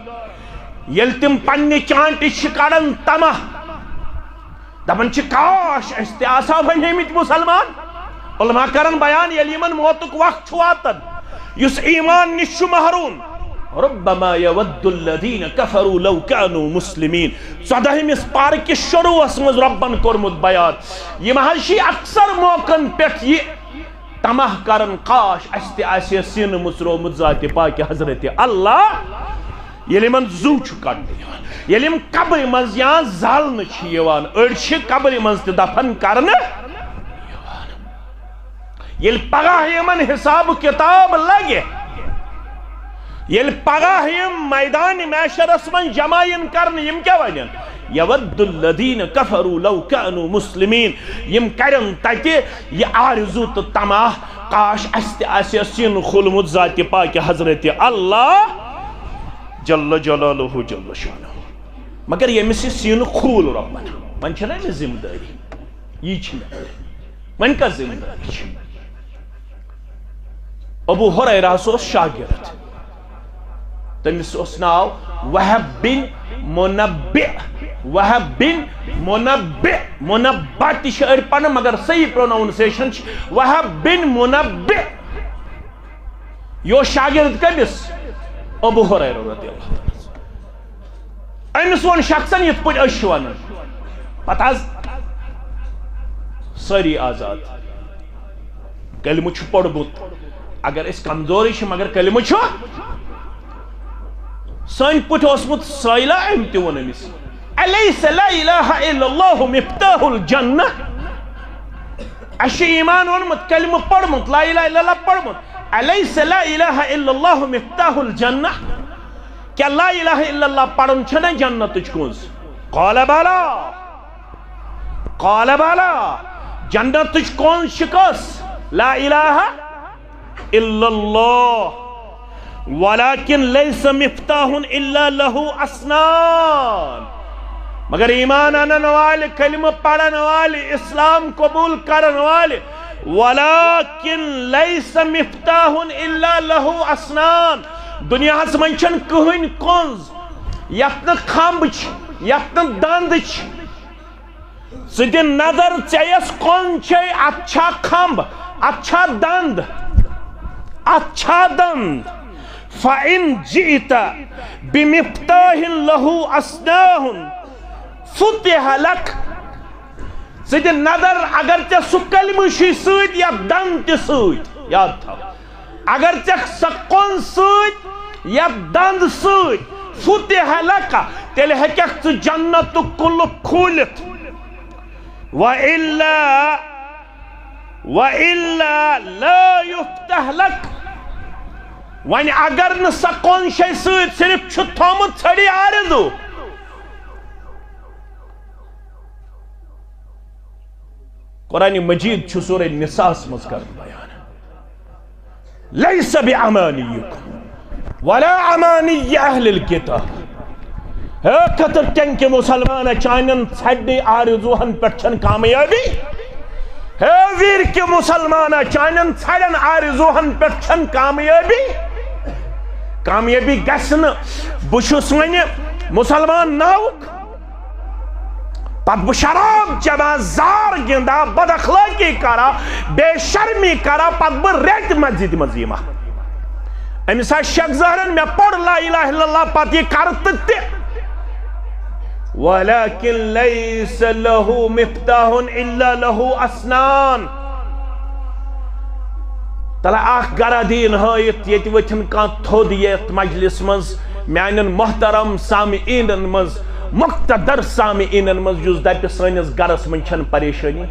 ییٚلہِ تِم پننہِ چانٹہِ چھِ کڑان تمہ، دپان چھِ، کاش أسۍ تہِ آسہٕ ہا بنیمٕتۍ مسلمان۔ علماء کرن بیان، ییٚلہِ یِمن موتُک وقت چھُ واتان، یُس ایمان نِش چھُ محروم، ربما يود الذين كفروا لو كانوا مسلمين۔ ژۄدٲہمِس پارٕ کِس شروعس منٛز رۄبن کوٚرمُت بیان۔ یِم حظ چھِ اکثر موقعن پٮ۪ٹھ یہِ طمع کران، کاش اسہِ تہِ آسہِ ہے سینہٕ مُژرومُت ذاتِ پاکہِ حضرت اللہ۔ ییٚلہِ یِمن زُو چھُ کڑنہٕ یِوان، ییٚلہِ یِم قبرِ منٛز یا زالنہٕ چھِ یِوان، أڑۍ چھِ قبرِ منٛز تہِ دفن کرنہٕ یِوان۔ ییٚلہِ پگاہ یِمن حساب کتاب لگہِ، ییٚلہِ پگاہ یِم میدانِ محشرس منٛز جمع یِن کرنہٕ، یِم کیٛاہ ونن؟ یود الذین کفروا لو کانوا مسلمین۔ یِم کرن تتہِ یہِ آرزو تہٕ طمع، کاش اسہِ تہِ آسہِ ہے سینہٕ کھولمُت ذاتِ پاکہِ حضرت اللہ جل جلالہ جل شانہ۔ مگر ییٚمِس یہِ سینہٕ کھوٗل رۄبن، وۄنۍ چھنہ أمِس ذمہٕ دٲری؟ یی چھِ مےٚ۔ وۄنۍ کۄس ذمہٕ دٲری چھِ؟ ابو ہریرہ ہس اوس شاگرد، تٔمِس اوس ناو وہب بن منبع۔ وہب بن منبع، منبع تہِ چھِ أڑۍ پران، مگر صحیح پروناؤنسیشن چھِ وہب بن منبع۔ یہِ اوس شاگرد کٔمِس؟ ابو ہریرہ رضی اللہ عنہ۔ أمِس ووٚن شخصن یِتھ پٲٹھۍ أسۍ چھِ ونان۔ پتہٕ حظ سٲری آزاد۔ کلمہٕ چھُ پوٚرمُت، اگر أسۍ کمزورٕے چھِ، مگر کلمہٕ چھُ۔ سٲنۍ پٲٹھۍ اوسمُت سٲیلہ، أمۍ تہِ ووٚن أمِس، الیس لا الہ الا اللہ مفتاح الجنہ؟ اَسہِ چھُ ایمان اوٚنمُت، کلمہٕ پوٚرمُت، لا الہ الا اللہ پوٚرمُت۔ الیس لا الہ الا اللہ مفتاح الجنہ؟ کیٛاہ لا الہ الا اللہ پرُن چھنہ جنتٕچ کُنٛز؟ قال بلی، قال بلی، جنتٕچ کُنٛز چھِ کۄس؟ لا الہ الا اللہ، ولکن لیس مفتاح الا لہ اسنان۔ مگر ایمان انن والہِ، کلمہٕ پرن والہِ، اسلام قبول کرن والہِ، ولکن لیس مفتاح الا لہ اسنان۔ دنیاہس منٛز چھنہٕ کٕہٕنۍ کُنٛز یتھ نہٕ کھمب چھِ، یتھ نہٕ دند چھِ۔ ژٕ دِ نظر، ژےٚ یۄس کُنٛز چھے، اتھ چھا کھمب، اتھ چھا دند، اتھ چھا دند؟ فَإِن جِئْتَ بِمِفْتَاحٍ لَهُ أَسْنَانٌ فُتِحَ لَكَ۔ ژٕ دِ نظر، اگر ژےٚ سُہ کلمہٕ چھُے سۭتۍ یا دند تہِ سۭتۍ، یاد تھاو، اگر ژےٚ سۄ کُنٛز سۭتۍ یا دند سۭتۍ فُتِحَ لَكَ، تیٚلہِ ہیٚکَکھ ژٕ جنتُک قُلُف کھوٗلِتھ۔ وَإِلَّا، وَإِلَّا لَا يُفْتَحُ لَكَ۔ وۄنۍ اگر نہٕ سۄ کُنٛز چھے سۭتۍ، صرف چھُ تھوٚمُت ژھٔڑی آرزو۔ قرآن مجید چھُ سورہ نساء ہس منٛز کران بیان۔ لیس بامانیکم ولا امانی اہل الکتاب۔ ہے کتر ٹینکہ مسلمان، چانن ژھڈنی آرزوہن پٮ۪ٹھ چھن کامیٲبی۔ ہے ویرکہ مسلمان، چانن ژھڈن آرزوہن پٮ۪ٹھ چھن کامیٲبی۔ کامیٲبی گژھِ نہٕ۔ بہٕ چھُس وۄنۍ مسلمان ناوُک۔ پتہٕ بہٕ شراب چٮ۪وان، زار گِنٛدان، بد اخلٲقی کران، بے شرمی کران، پتہٕ بہٕ ریٚتۍ مسجدِ منٛز یِوان۔ أمِس آسہِ شک ظٲہرن، مےٚ پوٚر لا الہ الا اللہ، پتہٕ یہِ کرٕ تہٕ تہِ۔ ولكن ليس له مفتاح الا له اسنان۔ تلہ اکھ گرا دین ہٲیِتھ، ییٚتہِ ؤتھِن کانٛہہ تھوٚد یتھ مجلس منٛز، میانٮ۪ن محترم سامعیٖنن منٛز، مقتدر سامعیٖنن منٛز، یُس دپہِ سٲنِس گرس منٛز چھنہٕ پریشٲنی۔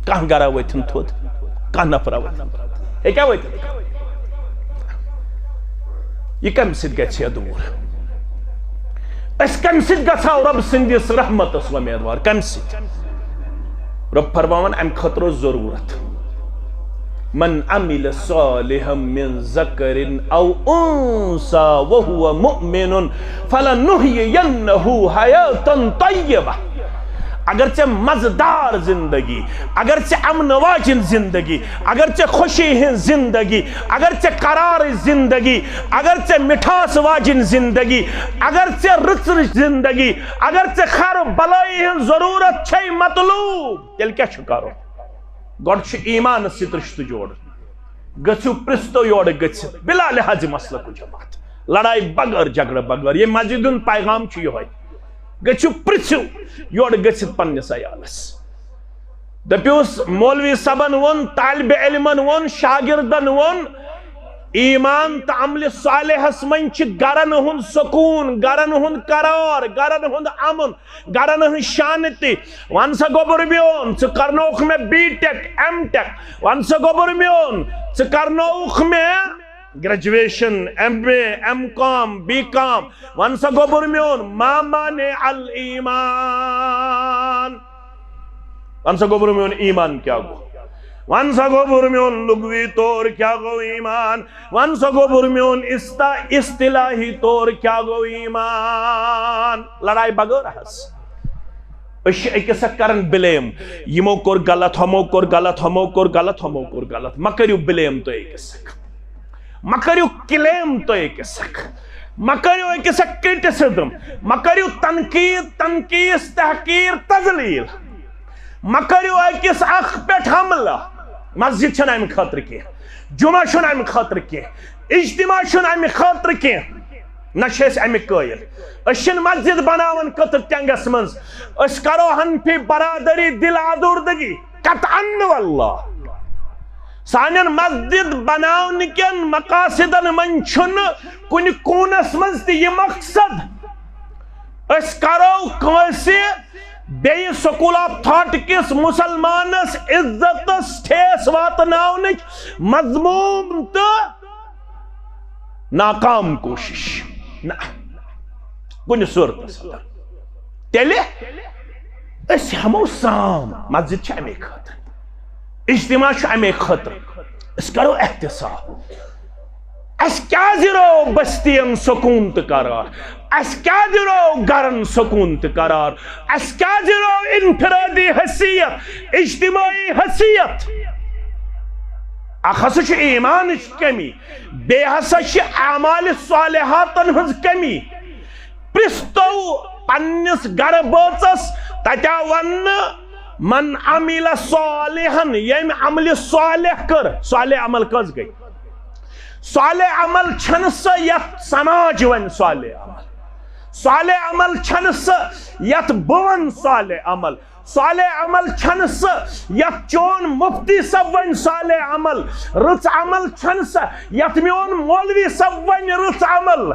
کانٛہہ گرا ؤتھِن تھوٚد، کانٛہہ نفرا ؤتھِن تھوٚد۔ ہیٚکیٛاہ ؤتھِتھ؟ یہِ کمہِ سۭتۍ گژھِ ہے دوٗر؟ أسۍ کمہِ سۭتۍ گژھو رۄب سٕنٛدِس رحمتس اُمیدوار؟ کمہِ سۭتۍ؟ رۄب فرماوان، امہِ خٲطرٕ اوس ضروٗرت۔ من عمل صالحا من ذکر او انثی وهو مؤمن فلنحیینہ حیاتا طیبہ۔ اگر ژےٚ مزٕدار زندگی، اگر ژےٚ امن واجن زندگی، اگر ژےٚ خوشی ہٕنٛز زندگی، اگر ژےٚ قرارٕچ زندگی، اگر ژےٚ مِٹھاس واجن زندگی، اگر ژےٚ رٕژٕر زندگی، اگر ژےٚ خیر بلٲیی ہٕنٛز ضروٗرت چھے مطلوب، تیٚلہِ کیٛاہ چھُ کرُن؟ گۄڈٕ چھُ ایمانس سۭتۍ رشتہٕ جوڑُن۔ گٔژھِو پرٛژھتو یورٕ گٔژھِتھ، بلا لحاظ مسلک و جماعت، لڑایہِ بغٲر، جھگڑٕ بغٲر۔ ییٚمہِ مسجد ہُنٛد پیغام چھُ یِہوٚے۔ گٔژھِو پرٛژھِو یورٕ گٔژھِتھ پننِس عیالس۔ دٔپِوس، مولوی صٲبن ووٚن، طالب علمن ووٚن، شاگردن ووٚن، ایمان تہٕ عملِ صالحس منٛز چھِ گرن ہُنٛد سکوٗن، گرن ہُنٛد قرار، گرن ہُنٛد امن، گرن ہٕنٛز شانتی۔ ون سا گوٚبُر میون، ژٕ کرنووُکھ مےٚ بی ٹیک، ایم ٹیک۔ ون سا گوٚبُر میون، ژٕ کرنووُکھ مےٚ graduation, M A, M Com, B Com. ون سا گوٚبُر میون، ما مانع الایمان۔ ون سا گوٚبُر میون، ایمان کیٛاہ گوٚو؟ ون سا گوٚبُر میون، لغوی طور کیٛاہ گوٚو ایمان؟ ون سا گوٚبُر میون، استا-، اصطلاحی طور کیٛاہ گوٚو ایمان؟ لڑایہِ بغٲر حظ۔ أسۍ چھِ أکِس اکھ کران بلیم، یِمو کوٚر غلط، ہُمو کوٚر غلط، ہُمو کوٚر غلط، ہُمو کوٚر غلط۔ مہ کٔرِو بلیم تُہۍ أکِس اکھ، مہ کٔرِو کلیم تُہۍ أکِس اکھ، مہ کٔرِو أکِس اکھ کرٹسزم، مہ کٔرِو تنقید، تنقیٖص، تحقیر، تذلیل۔ مہ کٔرِو أکِس اکھ پٮ۪ٹھ حملہٕ۔ مسجد چھنہٕ امہِ خٲطرٕ کینٛہہ، جمعہ چھُنہٕ امہِ خٲطرٕ کینٛہہ، اجتماع چھُنہٕ امہِ خٲطرٕ کینٛہہ، نہ چھِ أسۍ امِکۍ قٲیل۔ أسۍ چھِنہٕ مسجد بناوان کٔتٕر ٹینگس منٛز، أسۍ کرو حنفی برادری دل آزوردگی، قطعاً واللہ۔ سانٮ۪ن مسجد بناونہٕ کٮ۪ن مقاصدن منٛز چھُنہٕ کُنہِ کوٗنس منٛز تہِ یہِ مقصد أسۍ کرو کٲنٛسہِ بیٚیہِ سکول آف تھاٹ کِس مسلمانس عزتس ٹھیس واتناونٕچ مذموم تہٕ ناکام کوٗشش۔ نہ، کُنہِ صورتس اندر۔ تیٚلہِ أسۍ ہٮ۪مو سام، مسجد چھِ اَمے خٲطرٕ، اجتماع چھُ اَمے خٲطرٕ۔ أسۍ کرو احتساب۔ اسہِ کیازِ رو بستین سکون تہٕ قرار؟ اسہِ کیازِ رو گرن سکون تہٕ قرار؟ اسہِ کیازِ رو انفرادی حیثیت، اجتماعی حیثیت؟ اکھ ہسا چھُ ایمانٕچ کمی، بیٚیہِ ہسا چھِ اعمال صالحاتن ہٕنٛز کمی۔ پرٛژھ تو پننِس گرٕ بٲژس، تتہِ آو وننہٕ، من عمل صالحا، ییٚمۍ عملِ صالح کٔر۔ صالح عمل کٔژ گٔے؟ صالح عمل چھنہٕ سۄ یتھ سماج ونہِ صالح عمل۔ صالح عمل چھنہٕ سۄ یتھ بہٕ ونہٕ صالح عمل۔ صالح عمل چھنہٕ سۄ یتھ چون مفتی صٲب ونہِ صالح عمل۔ رٕژ عمل چھنہٕ سۄ یتھ میون مولوی صٲب ونہِ رٕژ عمل۔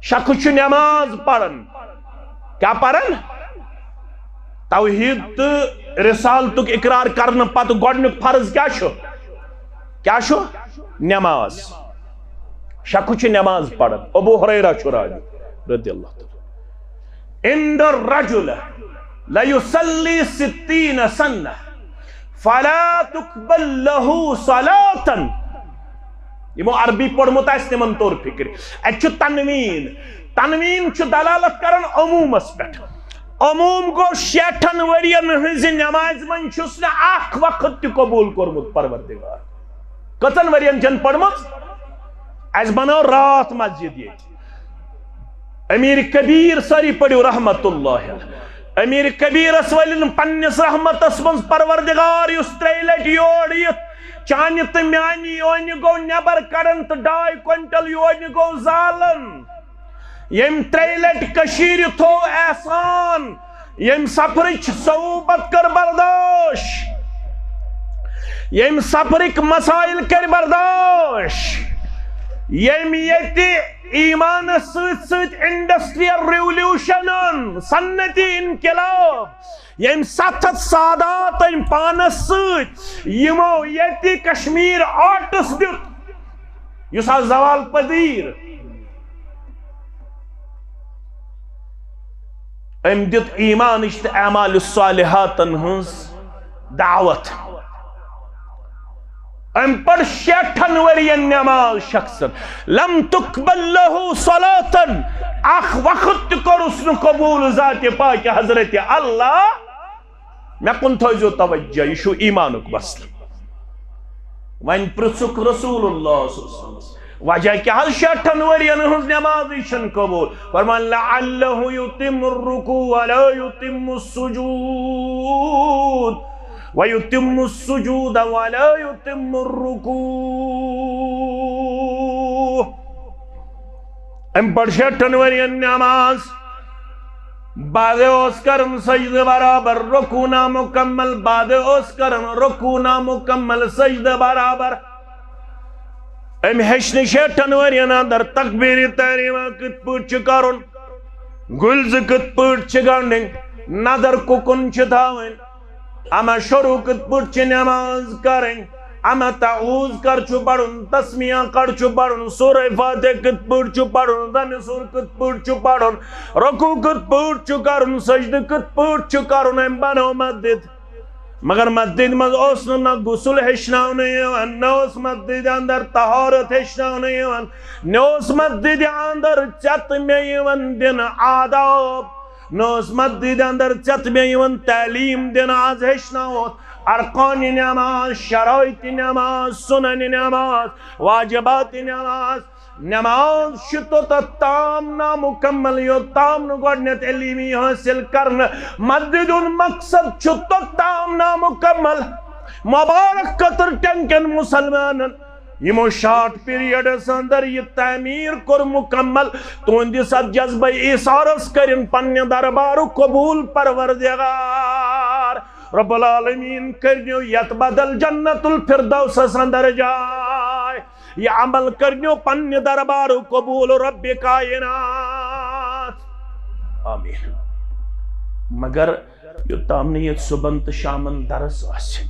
شخص چھُ نماز پران۔ کیٛاہ پران؟ توحید تہٕ رسالتُک اقرار کرنہٕ پتہٕ گۄڈنیُک فرض کیٛاہ چھُ؟ کیٛاہ چھُ؟ نماز۔ شخص چھُ نماز پران۔ ابو ہریرہ چھُ راوی رضی اللہ تعالیٰ۔ ان الرجل لیصلی ستین سنہ فلا تقبل له صلاة۔ یِمو عربی پوٚرمُت آسہِ، تِمن توٚر فِکرِ۔ اَتہِ چھُ تنوین۔ تنوین چھُ دلالت کران عمومس پٮ۪ٹھ۔ عموم گوٚو، شیٹھن ؤرین ہٕنزِ نمازِ منٛز چھُس نہٕ اکھ وقت تہِ قبول کوٚرمُت پروردگار۔ کٔژن ؤرین چھَن پٔرمٕژ؟ اَسہِ بنٲو راتھ مسجد ییٚتہِ۔ امیر کبیر، سٲری پٔرِو رحمت اللہ علیہ۔ امیر کبیرس ؤلِن پننِس رحمتس منٛز پروردگار، یُس ترٛیٚیہِ لٹہِ یور یِتھ چانہِ تہٕ میانہِ یونہِ گوٚو نٮ۪بر کڑان تہٕ ڈاے کوینٹل یونہِ گوٚو زالان۔ ییٚمۍ ترٛیٚیہِ لٹہِ کٔشیٖرِ تھوو احسان، ییٚمۍ سفرٕچ صعوبت کٔر برداش، ییٚمۍ سفرٕکۍ مسائل کٔرۍ برداش، ییٚمۍ ییٚتہِ ایمانس سۭتۍ سۭتۍ انڈسٹریل ریولوشنن، صنعتی انقلاب، ییٚمۍ ستھ ہتھ سادات أمۍ پانس سۭتۍ، یِمو ییٚتہِ کشمیر آرٹس دیُت، یُس آز زوال پذیر۔ أمۍ دیُت ایمانٕچ تہٕ اعمال الصالحاتن ہٕنٛز دعوت۔ أمۍ پٔر شیٹھن ؤرین نماز شخصن، لم تقبل له صلاة، اکھ وقت تہِ کوٚرُس نہٕ قبول ذاتِ پاکِ حضرت اللہ۔ مےٚ کُن تھٲیزیو توجہ، یہِ چھُ ایمانُک مسلہٕ۔ وۄنۍ پرٛژھُکھ رسول اللہ صلی اللہ علیہ وسلمس، وجہ کیٛاہ حظ شیٹھن ؤرین ہٕنٛز نمازٕے چھَنہٕ قبول؟ فرمان، لعله يتم الركوع ولا يتم السجود، ويتم السجود ولا يتم الركوع۔ أمۍ پٔر شیٹھن ؤرین نماز، بعضے اوس کران سجدٕ برابر، رکوع نامکمل، بعضے اوس کران رکوع نامکمل، سجدٕ برابر۔ أمۍ ہیٚچھ نہٕ شیٹھن ؤرین اندر تکبیر تحریمہ کِتھ پٲٹھۍ چھُ کرُن، گُلۍ زٕ کِتھ پٲٹھۍ چھِ گنڈٕنۍ، نظر کُکُن چھِ تھاوٕنۍ، اما شروع کِتھ پٲٹھۍ چھِ نماز کرٕنۍ، اما تعوذ کر چھُ پرُن، تسمیہ کر چھُ پرُن، سورہ فاتحہ کِتھ پٲٹھۍ چھُ پرُن، زَنہِ سُر کِتھ پٲٹھۍ چھُ پرُن، رکوع کِتھ پٲٹھۍ چھُ کرُن، سجدٕ کِتھ پٲٹھۍ چھُ کرُن۔ أمۍ بنٲو مسجد، مگر مسجد منٛز اوس نہٕ نہ غسل ہیٚچھناونہٕ یِوان، نہ اوس مسجد اندر طہارت ہیٚچھناونہٕ یِوان، نہ اوس مسجد اندر ژےٚ تہٕ مےٚ یِوان دِنہٕ آداب۔ نہ اوس مسجد اندر ژےٚ تہٕ مےٚ یِوان تعلیٖم دِنہٕ۔ آز ہیٚچھناوہوتھ ارکانِ نماز، شرائطِ نماز، سننِ نماز، واجباتِ نماز۔ نماز چھِ توٚتتھ تام نامکمل، یوٚت تام نہٕ گۄڈٕنٮ۪تھ علم یی حٲصِل کرنہٕ۔ مسجد ہُنٛد مقصد چھُ توٚت تام نامکمل۔ مبارک قطر ٹینکن مسلمانن یِمو شارٹ پیریڈس اندر یہِ تعمیٖر کوٚر مکمل۔ تُہنٛدِس اتھ جذبہ ایثارس کٔرِن پننہِ دربارُک قبول پروردگار۔ رب العالمین کٔرِنو یتھ بدل جنت الفردوسس اندر جاے۔ یہِ عمل کٔرِنو پننہِ دربارُک قبول رب کائنات۔ آمین۔ مگر یوٚتام نہٕ ییٚتہِ صُبحن تہٕ شامن درس آسہِ،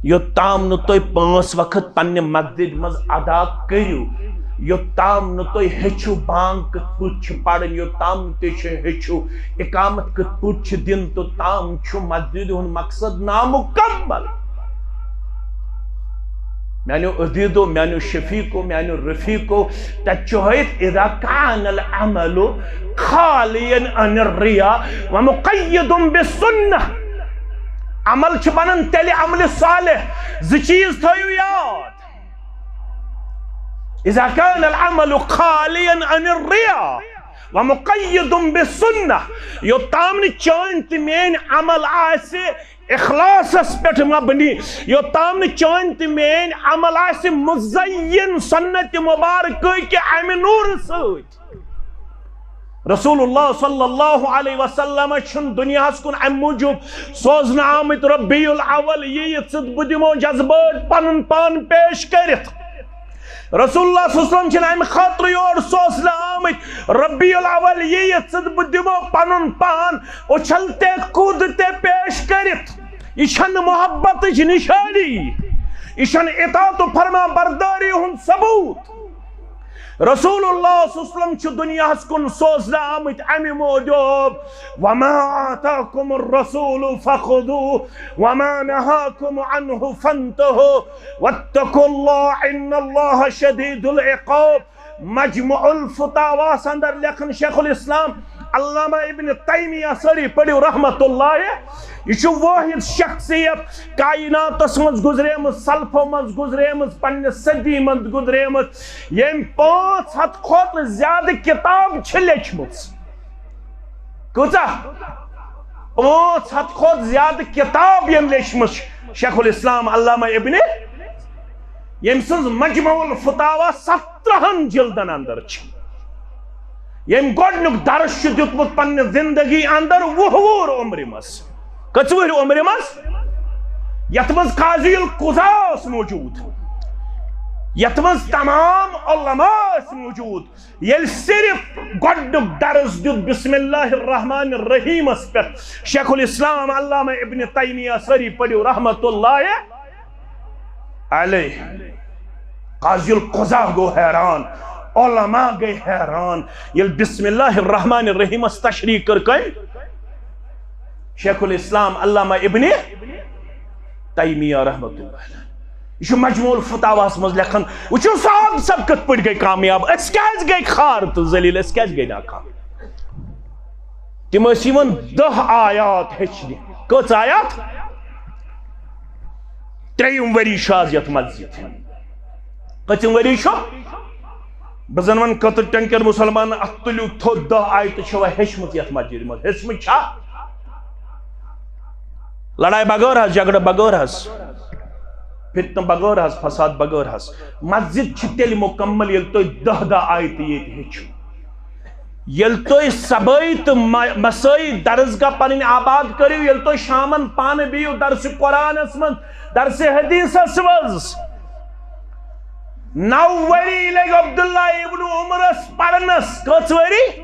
یوٚتام نہٕ تُہۍ پانٛژھ وقت پننہِ مسجد منٛز ادا کٔرِو، یوٚتام نہٕ تُہۍ ہیٚچھِو بانگ کِتھ پٲٹھۍ چھِ پرٕنۍ، یوٚتام نہٕ تُہۍ چھِ ہیٚچھِو اقامت کِتھ پٲٹھۍ چھِ دِنۍ، توٚتام چھُ مسجد ہُنٛد مقصد نامُکمل۔ میانیو عزیزو، میانیو شفیقو، میانیو رفیقو، تتہِ چھُ ہٲیِتھ، اذا کان العمل خالیا عن الریا ومقید بالسنہ۔ عمل چھُ بنان تیٚلہِ عملِ صالح۔ زٕ چیٖز تھٲیِو یاد۔ اذا کان العمل خالیا عن الریا ومقید بالسنہ۔ یوٚتام نہٕ چٲنۍ تہٕ میٲنۍ عمل آسہِ اخلاصس پٮ۪ٹھ مبنی، یوٚتام نہٕ چٲنۍ تہٕ میٲنۍ عمل آسہِ مزین سنت مبارکہ کہِ امہِ نورٕ سۭتۍ۔ رسول اللہ صلی اللہ علیہ وسلم چھُنہٕ دُنیاہس کُن امہِ موٗجوٗب سوزنہٕ آمٕتۍ ربیع الاول یہِ یِتھ سۭتۍ بہٕ دِمو جذبٲتۍ پنُن پان پیش کٔرِتھ۔ رسول اللہ صلی اللہ علیہ وسلم چھِنہٕ امہِ خٲطرٕ یور سوزنہٕ آمٕتۍ ربیع الاول یہِ یِتھ سۭتۍ بہٕ دِمو پنُن پان اُچھل تہِ کود تہِ پیش کٔرِتھ۔ یہِ چھَنہٕ محبتٕچ نشٲنی، یہِ چھَنہٕ اطاعت و فرما برداری ہُنٛد ثبوت۔ رسول اللہ صلی اللہ علیہ وسلم چھُ دُنیاہَس کُن سوزنہٕ آمٕتۍ اَمہِ موٗجوٗب، وما آتاکم الرسول فخذوہ وما نہاکم عنہ فانتہوا واتقوا اللہ ان اللہ شدید العقاب۔ مجموع الفتاواہَس اندر لیکھان شیخ الاسلام علامہ ابن تیمیہ، سٲری پٔرِو رحمت اللہ، یہِ چھُ وٲحد شخصیت کائناتس منٛز گُزریمٕژ، سلفو منٛز گُزریمٕژ، پننہِ صدی منٛز گُزریمٕژ، ییٚمۍ پانٛژھ ہتھ کھۄتہٕ زیادٕ کتاب چھِ لیچھمٕژ۔ کۭژاہ؟ پانٛژھ ہتھ کھۄتہٕ زیادٕ کتاب ییٚمۍ لیچھمٕژ چھِ۔ شیخ الاسلام علامہ ابن، ییٚمۍ سٕنٛز مجموع الفتاوا سترہن جلدن اندر چھِ، ییٚمۍ گۄڈنیُک درس چھُ دیُتمُت پننہِ زندگی اندر وُہ وُہُر عمرِ منٛز۔ کٔژ وُہُر عمرِ منٛز؟ یتھ منٛز قاضی القضاء اوس موجود، یتھ منٛز تمام علماء ٲسۍ موجود۔ ییٚلہِ صرف گۄڈنیُک درس دیُت بسم اللہ الرحمن الرحیمس پٮ۪ٹھ، شیخ الاسلام علامہ ابن تیمیہ، سٲری پٔرِو رحمت اللہ علیہ۔ قاضی القضاء گوٚو حیران، علماء گٔے حیران، ییٚلہِ بسم اللہ الرحمن الرحیمس تشریح کٔر کٔمۍ؟ شیخ الاسلام علامہ ابن تیمیہ رحمۃ اللہ علیہ۔ یہِ چھُ مجموع الفتاواہس منٛز لیکھان۔ وٕچھِو صاحب، سب کِتھ پٲٹھۍ گٔے کامیاب، أسۍ کیازِ گٔے خوار تہٕ ذلیل، أسۍ کیازِ گٔے ناکام؟ تِم ٲسۍ یِوان دَہ آیات ہیٚچھنہِ۔ کٔژ آیات؟ ترٛیٚیِم ؤری چھُ آز یَتھ مسجد۔ کٔژِم ؤری چھُ؟ بہٕ زَن وَنہٕ کٔتٕر ٹٮ۪نٛکٮ۪ن مُسلمانَن، اَتھ تُلِو تھوٚد، دَہ آیتہٕ چھَوا ہیٚچھمٕژ یَتھ مسجدِ منٛز؟ ہیٚچھمٕژ چھا؟ لڑایہِ بغٲر حظ، جھگڑٕ بغٲر حظ، فتنہٕ بغٲر حظ، فساد بغٲر حظ۔ مسجد چھِ تیٚلہِ مُکمل، ییٚلہِ تُہۍ دَہ دَہ آیتہٕ ییٚتہِ ہیٚچھِو۔ ییٚلہِ تُہۍ صبٲیی تہٕ مہ-، مسٲیی درسگاہ پنٕنۍ آباد کٔرِو، ییٚلہِ تُہۍ شامن پانہٕ بِہِو درسِ قرآنس منٛز، درسِ حدیثس منٛز، نو ؤری لٔگۍ عبداللہ ابن عمرس پرنس۔ کٔژ ؤری؟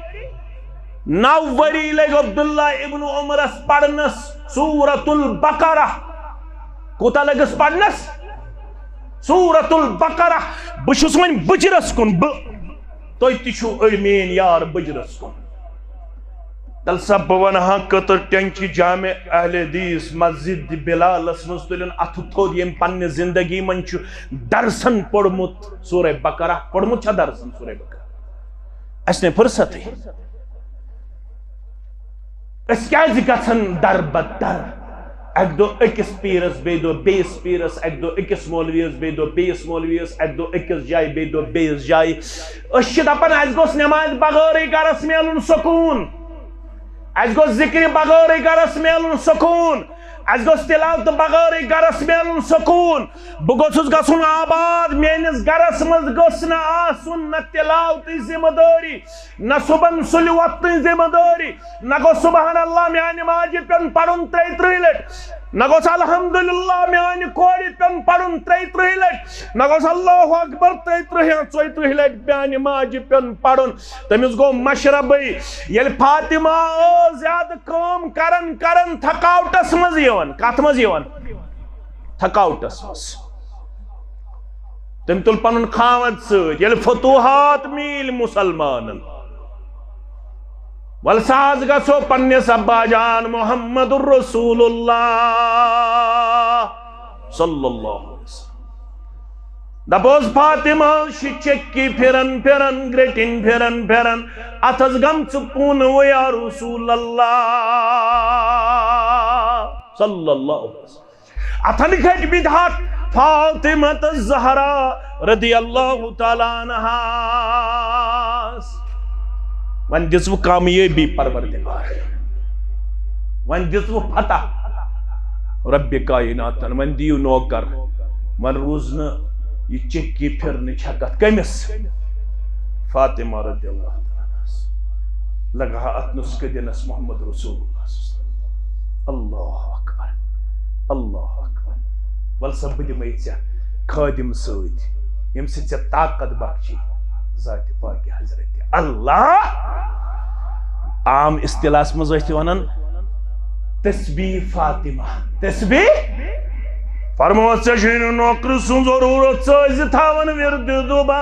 نو ؤری لٔگۍ عبداللہ ابن عمرس پرنس سورۃ البقرہ۔ کوٗتاہ لٔگِس پرنس؟ سورۃ البقرہ۔ بہٕ چھُس وۄنۍ بُجرس کُن، بہٕ تُہۍ تہِ چھِو أڑۍ میٲنۍ یار بُجرس کُن۔ تیٚلہِ سا بہٕ وَنہٕ ہا کٔتٕر ٹٮ۪نٛچہِ جامع اہل حدیث مسجد بلالس منٛز تُلِن اَتھٕ تھوٚد، ییٚمۍ پننہِ زندگی منٛز چھُ درسن پوٚرمُت سورہ بقرہ۔ پوٚرمُت چھا درسن سورہ بقرہ؟ اَسہِ نے فرصتٕے۔ أسۍ کیازِ گژھن در بدر؟ اکہِ دۄہ أکِس پیٖرس، بیٚیہِ دۄہ بیٚیِس پیٖرس، اکہِ دۄہ أکِس مولویس، بیٚیہِ دۄہ بیٚیِس مولویس، اکہِ دۄہ أکِس جایہِ، بیٚیہِ دۄہ بیٚیِس جایہِ۔ أسۍ چھِ دپان، اسہِ گوٚژھ نمازِ بغٲرٕے گرس میلُن سکوٗن، اسہِ گوٚژھ ذکرِ بغٲرٕے گرس میلُن سکوٗن، اسہِ گوٚژھ تلاوتہٕ بغٲرٕے گرس میلُن سکوٗن۔ بہٕ گوٚژھُس گژھُن آباد، میٲنِس گرس منٛز گٔژھ نہٕ آسُن نہ تلاوتٕچ ذمہٕ دٲری، نہ صبحن سُلہِ وۄتھنٕچ ذمہٕ دٲری، نہ گوٚژھ سبحان اللہ میانہِ ماجہِ پیوٚن پرُن ترٛیہِ ترٕٛہہِ لٹہِ، نہ گوٚژھ الحمدللہ میانہِ کورِ پیوٚن پرُن ترٛیہِ ترٕٛہہِ لٹہِ، نہ گوٚژھ اللہ اکبر ترٛیہِ ترٕٛہہِ یا ژۄیہِ ترٕٛہہِ لٹہِ میانہِ ماجہِ پیوٚن پرُن۔ تٔمِس گوٚو مشربٕے۔ ییٚلہِ فاطمہ ٲس زیادٕ کٲم کران کران تھکاوٹس منٛز یِوان، کتھ منٛز یِوان؟ تھکاوٹس منٛز۔ تٔمۍ تُل پنُن خاوند سۭتۍ۔ ییٚلہِ فتوحات میٖلۍ مُسلمانن، ول سا آز گژھو پننِس ابا جان محمد رسول اللہ صلی اللہ علیہ وسلم۔ دپوس فاطمہ چھِ چکی پھران پھران، گرٹِنۍ پھران پھران، اتھس گٔمژٕ پونہٕ وۄنۍ یا رسول اللہ صلی اللہ علیہ وسلم۔ اتھن کھٔتۍ مٕتۍ ہتھ فاطمہ الزہرا رضی اللہ تعالیٰ عنہاس۔ وۄنۍ دِژوٕ کامیٲبی پروردگار، وۄنۍ دِژوٕ فتح رب کائناتن، وۄنۍ دِیِو نوکر۔ وۄنۍ روٗز نہٕ یہِ چکی پھرنٕچ ہٮ۪کتھ۔ کٔمِس؟ فاطمہ رضی اللہ تعالیٰ عنہاس۔ لگہٕ ہا اتھ نسخہٕ دِنس محمد رسول اللہ صلی اللہ علیہ وسلم۔ اللہ اکبر، اللہ اکبر۔ ول سا بہٕ دِمے ژےٚ خٲدِم سۭتۍ، ییٚمہِ سۭتۍ ژےٚ طاقت بخشی ذاتِ پاکہِ حضرت اللہ۔ عام اصطلاحس منٛز ٲسۍ تہِ ونان تسبیح فاطمہ، تسبیح۔ فرموس، ژےٚ چھُے نہٕ نوکرٕ سُنٛد ضروٗرت، ژٕ ٲسۍ زِ تھاوان وِردِ دُبا۔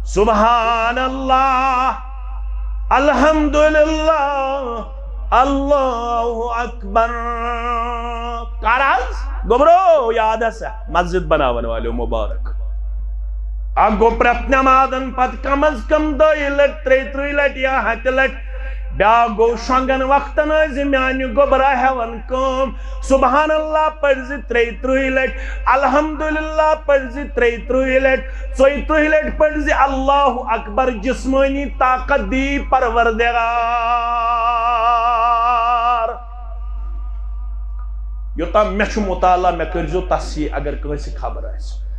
سبحان اللہ، الحمدللہ، اللہ اکبر۔ کر حظ گوٚبرو، یاد ہسا مسجد بناون والیو مبارک۔ اکھ گوٚو پرٛٮ۪تھ نمازن پتہٕ کم از کم دۄیہِ لٹہِ، ترٛیہِ ترٕٛہہِ لٹہِ یا ہتہِ لٹہِ۔ بیاکھ گوٚو شۄنٛگن وقتن ٲسۍ زِ میانہِ گوٚبرا ہٮ۪وان کٲم۔ سبحان اللہ پٔرۍ زِ ترٛیہِ ترٕٛہہِ لٹہِ، الحمدللہ پٔرۍ زِ ترٛیہِ ترٕٛہہِ لٹہِ، ژۄیہِ ترٕٛہہِ لٹہِ پٔرۍ زِ اللہ اکبر، جسمٲنی طاقت دی پروردگار۔ یوٚتام مےٚ چھُ مطالعہ، مےٚ کٔرۍزیو تصحیح اگر کٲنٛسہِ خبر آسہِ۔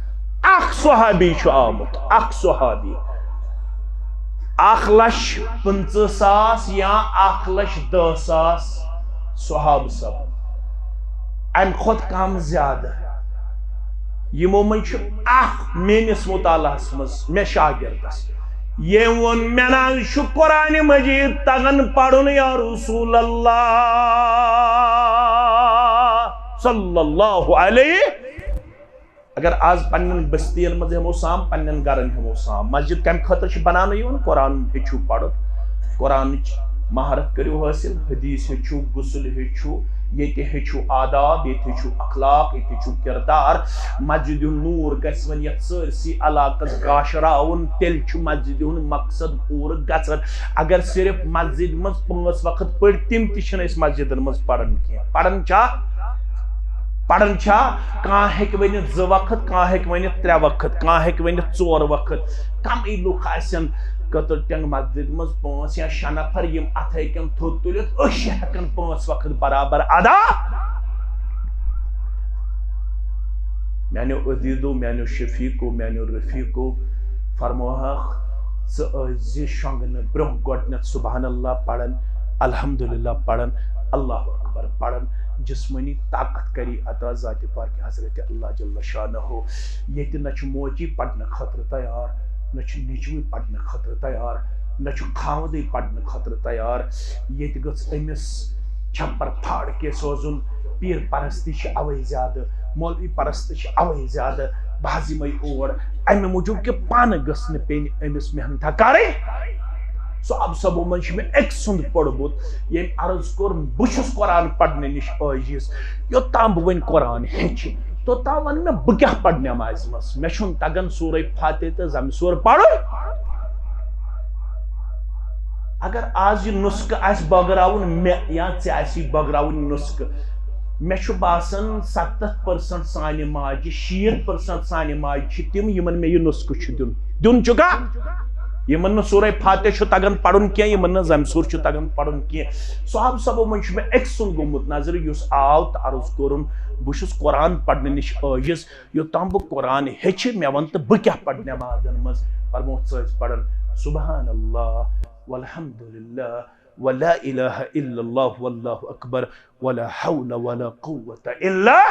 اکھ صحابی چھُ آمُت، اکھ صحابی، اکھ لچھ پٕنٛژٕہ ساس یا اکھ لچھ دہ ساس صحابہٕ سپُد، امہِ کھۄتہٕ کم زیادٕ۔ یِمو منٛز چھُ اکھ میٲنِس مطالعس منٛز، مےٚ شاگردس، ییٚمۍ ووٚن، مےٚ نہ حظ چھُ قرآن مجید تگان پرُن یا رسول اللہ صلی اللہ علیہ۔ اگر آز پننٮ۪ن بستین منٛز ہٮ۪مو سام، پننٮ۪ن گرن ہٮ۪مو سام، مسجد کمہِ خٲطرٕ چھِ بناونہٕ یِوان؟ قرآن ہیٚچھِو پرُن، قرآنٕچ مہارت کٔرِو حٲصِل، حدیث ہیٚچھِو، غسل ہیٚچھِو، ییٚتہِ ہیٚچھِو آداب، ییٚتہِ ہیٚچھِو اخلاق، ییٚتہِ ہیٚچھِو کردار۔ مسجد ہُنٛد نور گژھِ وۄنۍ یتھ سٲرسٕے علاقس گاشراوُن، تیٚلہِ چھُ مسجد ہُنٛد مقصد پوٗرٕ گژھان۔ اگر صرف مسجد منٛز پانٛژھ وقت پٔرۍ، تِم تہِ چھِنہٕ أسۍ مسجدن منٛز پران کینٛہہ۔ پران چھا؟ پران چھا؟ کانٛہہ ہیٚکہِ ؤنِتھ زٕ وقت، کانٛہہ ہیٚکہِ ؤنِتھ ترٛےٚ وقت، کانٛہہ ہیٚکہِ ؤنِتھ ژور وقت۔ کمٕے لُکھ آسن کٔدٕل ٹینگ مسجد منٛز پانٛژھ یا شےٚ نفر، یِم اتھے کٮ۪ن تھوٚد تُلِتھ أچھ ہٮ۪کن پانٛژھ وقت برابر ادا۔ میانیو عزیزو، میانیو شفیقو، میانیو رفیقو، فرموہکھ، ژٕ ٲسۍ زِ شۄنٛگنہٕ برٛونٛہہ گۄڈٕنٮ۪تھ سبحان اللہ پران، الحمدللہ پران، اللہ اکبر پران، جسمٲنی طاقت کری عطا ذات پاک حضرت اللہ جل شانہ۔ ییٚتہِ نہ چھُ موجی پرنہٕ خٲطرٕ تیار، نہ چھُ نیٚچوٕے پرنہٕ خٲطرٕ تیار، نہ چھُ خاوندٕے پرنہٕ خٲطرٕ تیار۔ ییٚتہِ گٔژھ أمِس چھپر پھاڑ کے سوزُن۔ پیٖر پرستی چھِ اوے زیادٕ، مولوی پرستی چھِ اوے زیادٕ۔ بہٕ حظ یِمے اور امہِ موٗجوٗب کہِ پانہٕ گٔژھ نہٕ پیٚنہِ أمِس محنتھا کرٕنۍ۔ سُہ اب سبو منٛز چھُ مےٚ أکۍ سُنٛد پوٚرمُت، ییٚمۍ عرض کوٚر، بہٕ چھُس قرآن پرنہٕ نِش عٲجِز، یوٚتام بہٕ وۄنۍ قرآن ہیٚچھِ، توٚتام وَن مےٚ بہٕ کیٛاہ پرٕ نٮ۪مازِ منٛز؟ مےٚ چھُنہٕ تگان سورہ فاتحہ تہٕ زمہِ سورٕ پرُن۔ اگر آز یہِ نُسخہٕ آسہِ بٲگراوُن مےٚ یا ژےٚ آسی بٲگراوُن نُسخہٕ، مےٚ چھُ باسان ستتھ پٔرسنٹ سانہِ ماجہِ، شیٖتھ پٔرسنٹ سانہِ ماجہِ چھِ تِم یِمن مےٚ یہِ نُسخہٕ چھُ دیُن۔ دیُن چھُکھا؟ یِمن نہٕ سورہ فاتحہ چھُ تگان پرُن کینٛہہ، یِمن نہٕ زمہِ سور چھُ تگان پرُن کینٛہہ۔ صحابہٕ صٲبو منٛز چھُ مےٚ أکۍ سُنٛد گوٚمُت نظرِ، یُس آو تہٕ عرض کوٚرُن، بہٕ چھُس قرآن پرنہٕ نِش عٲجِز، یوٚتام بہٕ قرآن ہیٚچھِ، مےٚ وَن تہٕ بہٕ کیٛاہ پرٕ نٮ۪مازن منٛز؟ فرمووُکھ، ژٕ ٲسۍ پران سبحان اللہ والحمدللہ ولا الہ الا اللہ واللہ اکبر ولا حول ولا قوة الا،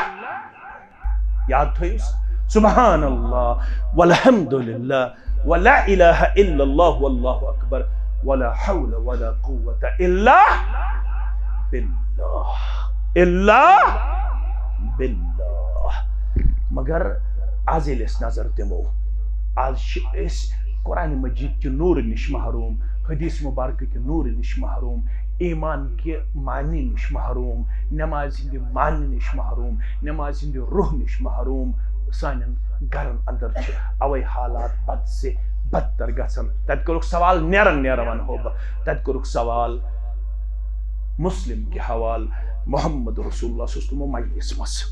یاد تھٲیِو سا، سبحان اللہ والحمدللہ ولا الہ الا اللہ واللہ اکبر ولا حول ولا قوة الا باللہ، الا باللہ۔ مگر آز ییٚلہِ أسۍ نظر دِمو، آز چھِ أسۍ قرآن مجید کہِ نوٗرٕ نِش محروم، حدیث مبارکہٕ کہِ نوٗرٕ نِش محروم، ایمان کہِ معنی نِش محروم، نمازِ ہٕنٛدِ معنی نِش محروم، نمازِ ہٕنٛدِ روح نِش محروم۔ سانٮ۪ن گرن اندر چھِ اوے حالات بد سے بدتر گژھان۔ تتہِ کوٚرُکھ سوال، نیران نیران ونہو بہٕ، تتہِ کوٚرُکھ سوال مسلم کہِ حوالہٕ، محمد رسول اللہ صلی اللہ علیہ وسلم مجلس منٛز۔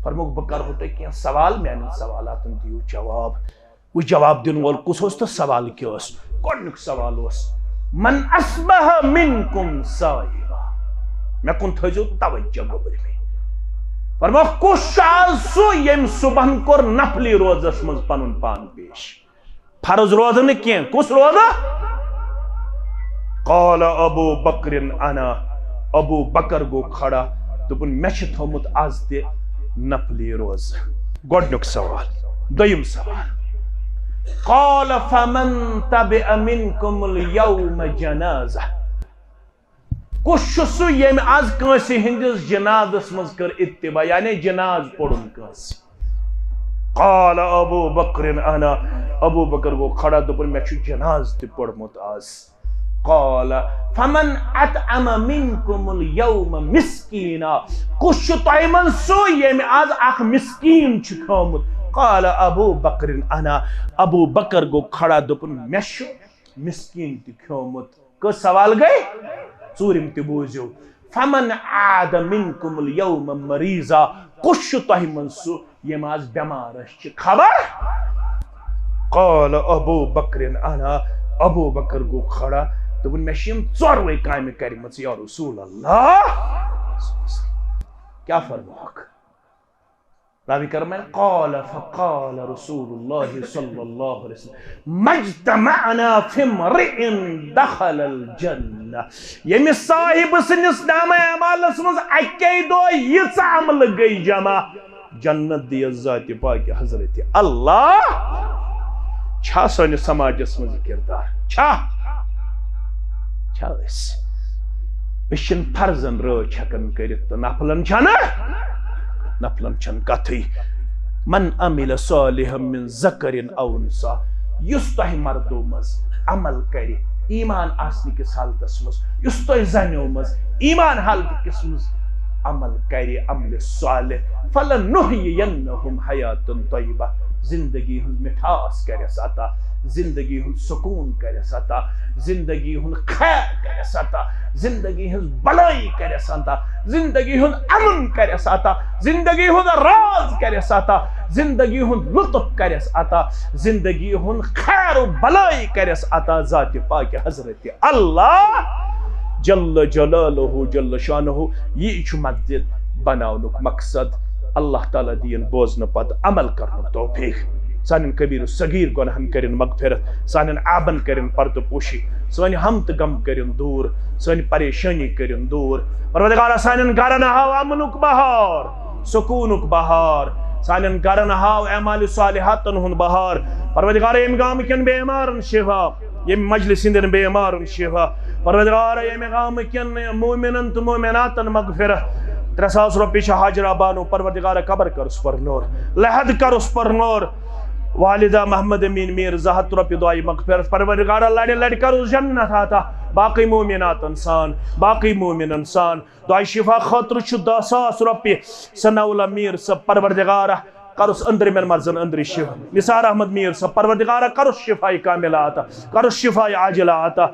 فرمووُکھ، بہٕ کرہو تۄہہِ کینٛہہ سوال، میانٮ۪ن سوالاتن دِیِو جواب۔ وۄنۍ جواب دِنہٕ وول کُس اوس تہٕ سوال کیٛاہ اوس؟ گۄڈٕنیُک سوال اوس، من اصبح منکم صائما؟ مےٚ کُن تھٲیزیو توجہ گوٚبرۍ مےٚ۔ فرمووُکھ، کُس چھُ آز سُہ ییٚمۍ صبحن کوٚر نفلی روزس منٛز پنُن پان پیش؟ فرض روزٕ نہٕ کینٛہہ، کُس روزٕ؟ قال ابو بکر انا، ابو بکر گوٚو کھڑا، دوٚپُن، مےٚ چھِ تھوٚمُت از تہِ نفلی روزٕ۔ گۄڈٕنیُک سوال۔ دوٚیِم سوال، قال فمن تبع منکم الیوم جنازہ، کُس چھُ سُہ ییٚمۍ از کٲنٛسہِ ہٕنٛدِس جنازس منٛز کٔر اتباع، یعنی جناز پوٚرُن کٲنٛسہِ؟ قال ابو بکر انا، ابو بکر گوٚو کھڑا، دوٚپُن، مےٚ چھُ جنازٕ تہِ پوٚرمُت آز۔ قال فمن اطعم منکم الیوم مسکینا، کُس چھُ تۄہہِ منٛز سُہ ییٚمۍ آز اکھ مسکین چھُ کھیومُت؟ قال ابو بکر انا، ابو بکر گوٚو کھڑا، دوٚپُن، مےٚ چھُ مسکین تہِ کھیومُت۔ کٔژ سوال گٔے؟ ژوٗرِم تہِ بوٗزِو۔ فمن عاد منکم الیوم مریضا، کُس چھُ تۄہہِ منٛز سُہ ییٚمۍ آز بٮ۪مار ٲسۍ چھِ خبر؟ قال ابو بکر انا، ابو بکر گوٚو کھڑا، دوٚپُن، مےٚ چھِ یِم ژوروے کامہِ کَرِمَژٕ یا رسول اللہ۔ کیٛاہ فرموکھ؟ راوی کرمائے، قال فقال رسول اللہ صلی اللہ علیہ وسلم، مجتمعنا فی امرئ دخل الجنہ۔ ییٚمہِ صاحب سٕنٛدِس نامہ اعمالس منٛز اَکے دۄہ ییٖژاہ عملہٕ گٔے جمع، جنت دِیَس ذاتِ پاکِ حضرت اللہ۔ چھا سٲنِس سماجس منٛز یہِ کردار؟ چھا؟ چھا أسۍ؟ أسۍ چھِنہٕ فرضن رٲچھ ہٮ۪کان کٔرِتھ تہٕ نفلن چھَنہٕ، نفلن چھَنہٕ کتھٕے۔ من عمل صالحا من ذکر او انثی، یُس تۄہہِ مردو منٛز عمل کرِ، ایمان آسنہٕ کِس حالتس منٛز، یُس تۄہہِ زنیو منٛز ایمان حالتہٕ کِس منٛز عمل کرِ، عملِ صالح، فلنحیینہم حیاتا طیبہ، زندگی ہٕنٛز مٹھاس کرٮ۪س عطا، زندگی ہُنٛد سکوٗن کرٮ۪س عطا، زندگی ہُنٛد خیر کرٮ۪س عطا، زندگی ہٕنٛز بلٲیی کرٮ۪س عطا، زندگی ہُنٛد امن کرٮ۪س عطا، زندگی ہُنٛد راز کرٮ۪س عطا، زندگی ہُنٛد لطف کرٮ۪س عطا، زندگی ہُنٛد خیر و بلٲیی کرٮ۪س عطا ذاتِ پاکِ حضرت اللہ جل جلالہ جل شانہ۔ یی چھُ مسجد بناونُک مقصد۔ اللہ تعالیٰ دِیِن بوزنہٕ پتہٕ عمل کرنُک توفیق۔ سانٮ۪ن کبیر و صغیر گۄناہن کٔرِن مغفرت، سانٮ۪ن عیبن کٔرِن پردٕ پوشی، سٲنۍ ہم تہٕ غم کٔرِن دوٗر، سٲنۍ پریشٲنی کٔرِن دوٗر۔ پروردگارا، سانٮ۪ن گرن ہاو امنُک بہار، سکوٗنُک بہار، سانٮ۪ن گرن ہاو اعمال صالحاتن ہُنٛد بہار۔ پروردگارا، ییٚمہِ گامہٕ کٮ۪ن بیمارن شفا، ییٚمہِ مجلس ہٕنٛدٮ۪ن بیمارن شفا۔ پروردگارا، ییٚمہِ گامہٕ کٮ۪ن مومنن تہٕ مومناتن مغفرت۔ ترٛےٚ ساس رۄپیہِ چھِ حاجرہ بانو، پروردگارا، قبر کرُس پر نور، لحد کرُس پر نور۔ والدہ محمد امین میر، زٕ ہتھ رۄپیہِ دعایہِ مغفرت۔ پروردگارا، لڑِ لڑِ کرُس جنت عطا، باقٕے مومناتن سان، باقٕے مومنن سان۔ دعایہِ شفا خٲطرٕ چھُ دَہ ساس رۄپیہِ ثناء اللہ میر صٲب، پروردگارا، کرُس أنٛدرِمٮ۪ن مرضن أنٛدری شفا۔ نثار احمد میر صٲب، پروردگارا، کرُس شفایہِ کاملہ عطا، کرُس شفایہِ عاجلہ عطا۔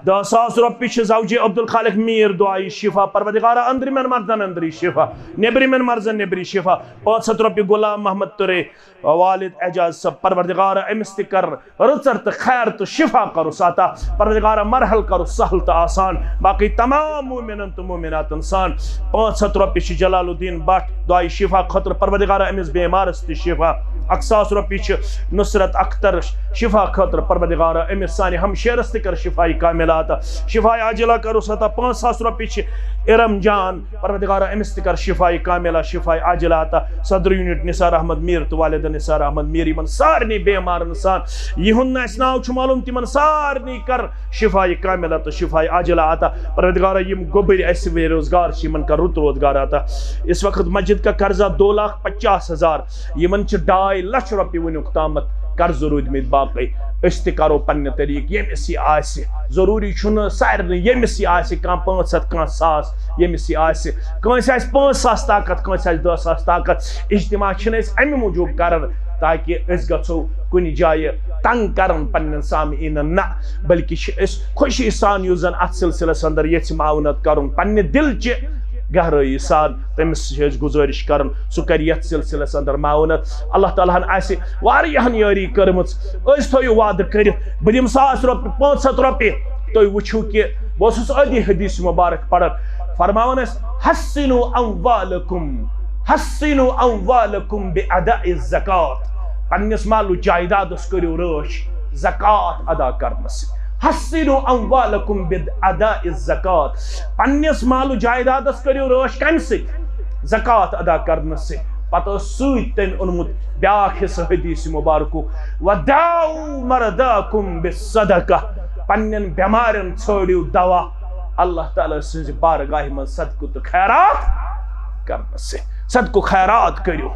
دَہ ساس رۄپیہِ چھِ زوجہِ عبدالخالق میر، دعایہِ شفا، پروردگارا، أنٛدرِمٮ۪ن مرضن أنٛدری شفا، نیٚبرِمٮ۪ن مرضن نیٚبری شفا۔ پانٛژھ ہتھ رۄپیہِ غلام محمد تُرے، والد اعجاز صٲب، پروردگارا، أمِس تہِ کر رٕژر تہٕ خیر تہٕ شفا کرُس عطا۔ پروردگارا، مرحل کرُس سہل تہٕ آسان۔ باقٕے تمام مومنن تہٕ مومناتن سان پانٛژھ ہتھ رۄپیہِ چھِ جلال الدین بٹ دعایہِ شفا خٲطرٕ، پروردگارا، أمِس بیمارس تہِ شفا۔ اکھ ساس رۄپیہِ چھِ نصرت اختر شفا خٲطرٕ، پروردگارا، أمِس سانہِ ہمشیرس تہِ کر شفایہِ کاملہ عطا، شفایہِ عاجلہ کرُس عطا۔ پانٛژھ ساس رۄپیہِ چھِ ارم جان، پروردگارا، أمِس تہِ کر شفایہِ کاملہ، شفایہِ عاجلہ عطا۔ صدر یونٹ نثار احمد میر تہٕ والدہ نثار احمد میر، یِمن سارنٕے بیمارن سان، یِہُنٛد نہٕ اَسہِ ناو چھُ معلوم، تِمن سارنٕے کر شفایہِ کاملہ تہٕ شفایہِ عاجلہ عطا۔ پروردگارا، یِم گوٚبٕرۍ اَسہِ بے روزگار چھِ، یِمن کر رُت روزگار عطا۔ اس وقت مسجد کا قرضہ دو لاکھ پچاس ہزار، یِمن چھِ ڈاے لچھ رۄپیہِ وٕنیُک تامَتھ قرضہٕ روٗدمٕتۍ باقٕے۔ أسۍ تہِ کرو پننہِ طریٖقہٕ، ییٚمِس یہِ آسہِ۔ ضروٗری چھُنہٕ سارنٕے، ییٚمِس یہِ آسہِ، کانٛہہ پانٛژھ ہتھ، کانٛہہ ساس، ییٚمِس یہِ آسہِ۔ کٲنٛسہِ آسہِ پانٛژھ ساس طاقت، کٲنٛسہِ آسہِ دَہ ساس طاقت۔ اجتماع چھِنہٕ أسۍ اَمہِ موٗجوٗب کران تاکہِ أسۍ گژھو کُنہِ جایہِ تنگ کرن پننٮ۪ن سامعیٖنن، نہ، بلکہِ چھِ أسۍ خوشی سان، یُس زن اتھ سلسلس اندر یژھِ معاونت کرُن، پننہِ دلچہِ گہرٲیی سان تٔمِس چھِ أسۍ گُزٲرِش کران، سُہ کرِ یتھ سلسلس اندر معاونت۔ اللہ تعالیٰ ہن آسہِ واریاہن یٲری کٔرمٕژ، أسۍ تھٲیِو وعدٕ کٔرِتھ، بہٕ دِمہٕ ساس رۄپیہِ، پانٛژھ ہتھ رۄپیہِ، تُہۍ وٕچھِو کہِ بہٕ اوسُس أتی حدیث مبارک پران، فرماوان ٲسۍ، حصنوا اموالکم، حصنوا اموالکم باداء الزکات، پننِس مال و جائیدادس کٔرِو رٲچھ زکات ادا کرنس سۭتۍ۔ حصنوا اموالکم باداء الزکات، پننِس مال و جائیدادس کٔرِو رٲچھ کمہِ سۭتۍ؟ زکات ادا کرنس سۭتۍ۔ پتہٕ اوس سۭتۍ تٔمۍ اوٚنمُت بیاکھ حصہٕ حدیث مبارکُک، وداووا مرضاکم بالصدقہ، پننٮ۪ن بٮ۪مارٮ۪ن ژھٲنٛڈِو دوا اللہ تعالیٰ سٕنٛزِ بارگاہہِ منٛز صدقہٕ تہٕ خیرات کرنس سۭتۍ۔ صدقہٕ خیرات کٔرِو۔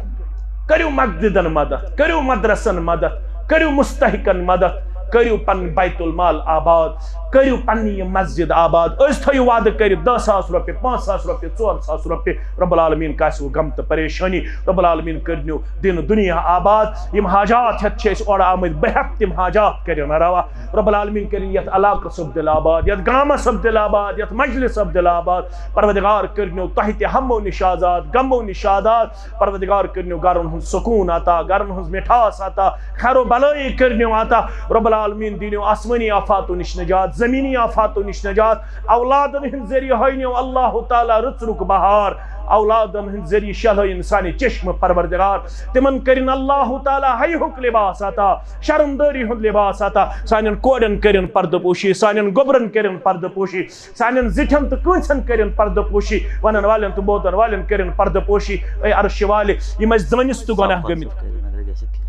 کٔرِو مسجدن مدد، کٔرِو مدرسن مدد، کٔرِو مستحقن مدد، کٔرِو پنٕنۍ بیت المال آباد، کٔرِو پنٕنہِ یہِ مسجد آباد۔ أسۍ تھٲیِو وعدٕ کٔرِتھ دَہ ساس رۄپیہِ، پانٛژھ ساس رۄپیہِ، ژور ساس رۄپیہِ۔ رب العالمین کاسہِ وۄنۍ غم تہٕ پریشٲنی۔ رب العالمین کٔرِنو دِن دُنیا آباد۔ یِم حاجات ہٮ۪تھ چھِ أسۍ اورٕ آمٕتۍ، بہٕ ہٮ۪تھ تِم حاجات کٔرِن روا۔ رب العالمین کٔرِن یَتھ علاقس سپدِل آباد، یَتھ گامس سپدِل آباد، یَتھ مجلس سپدِل آباد۔ پروردگار کٔرِنو تۄہہِ تہِ ہمو نِش آزاد، غمو نِش آزاد۔ پروردگار کٔرنیو گرن ہُنٛد سکوٗن عطا، گرن ہٕنٛز مِٹھاس عطا، خیر و بلٲیی کٔرنیو عطا۔ رب العالمین دِنیو آسمٲنی آفاتو نِش نجات، زمینی آفاتو نِش نجات۔ اولادن ہٕنٛدۍ ذٔریعہٕ ہٲینیو اللہ تعالیٰ رٕژرُک بہار۔ اولادن ہٕنٛدۍ ذٔریعہٕ شہلٲیِن سانہِ چشمہٕ پروردگار۔ تِمن کٔرِن اللہ تعالیٰ حیہُک لباس عطا، شرمدٲری ہُنٛد لباس عطا۔ سانٮ۪ن کورٮ۪ن کٔرِن پردٕ پوشی، سانٮ۪ن گوٚبرن کٔرِن پردٕ پوشی۔ سانٮ۪ن زِٹھٮ۪ن تہٕ کٲنٛسٮ۪ن کٔرِن پردٕ پوشی، ونن والٮ۪ن تہٕ بوزن والٮ۪ن کٔرِن پردٕ پوشی۔ اے عرش والے، یِم اَسہِ دٲنِس تہٕ گۄناہ گٔمٕتۍ،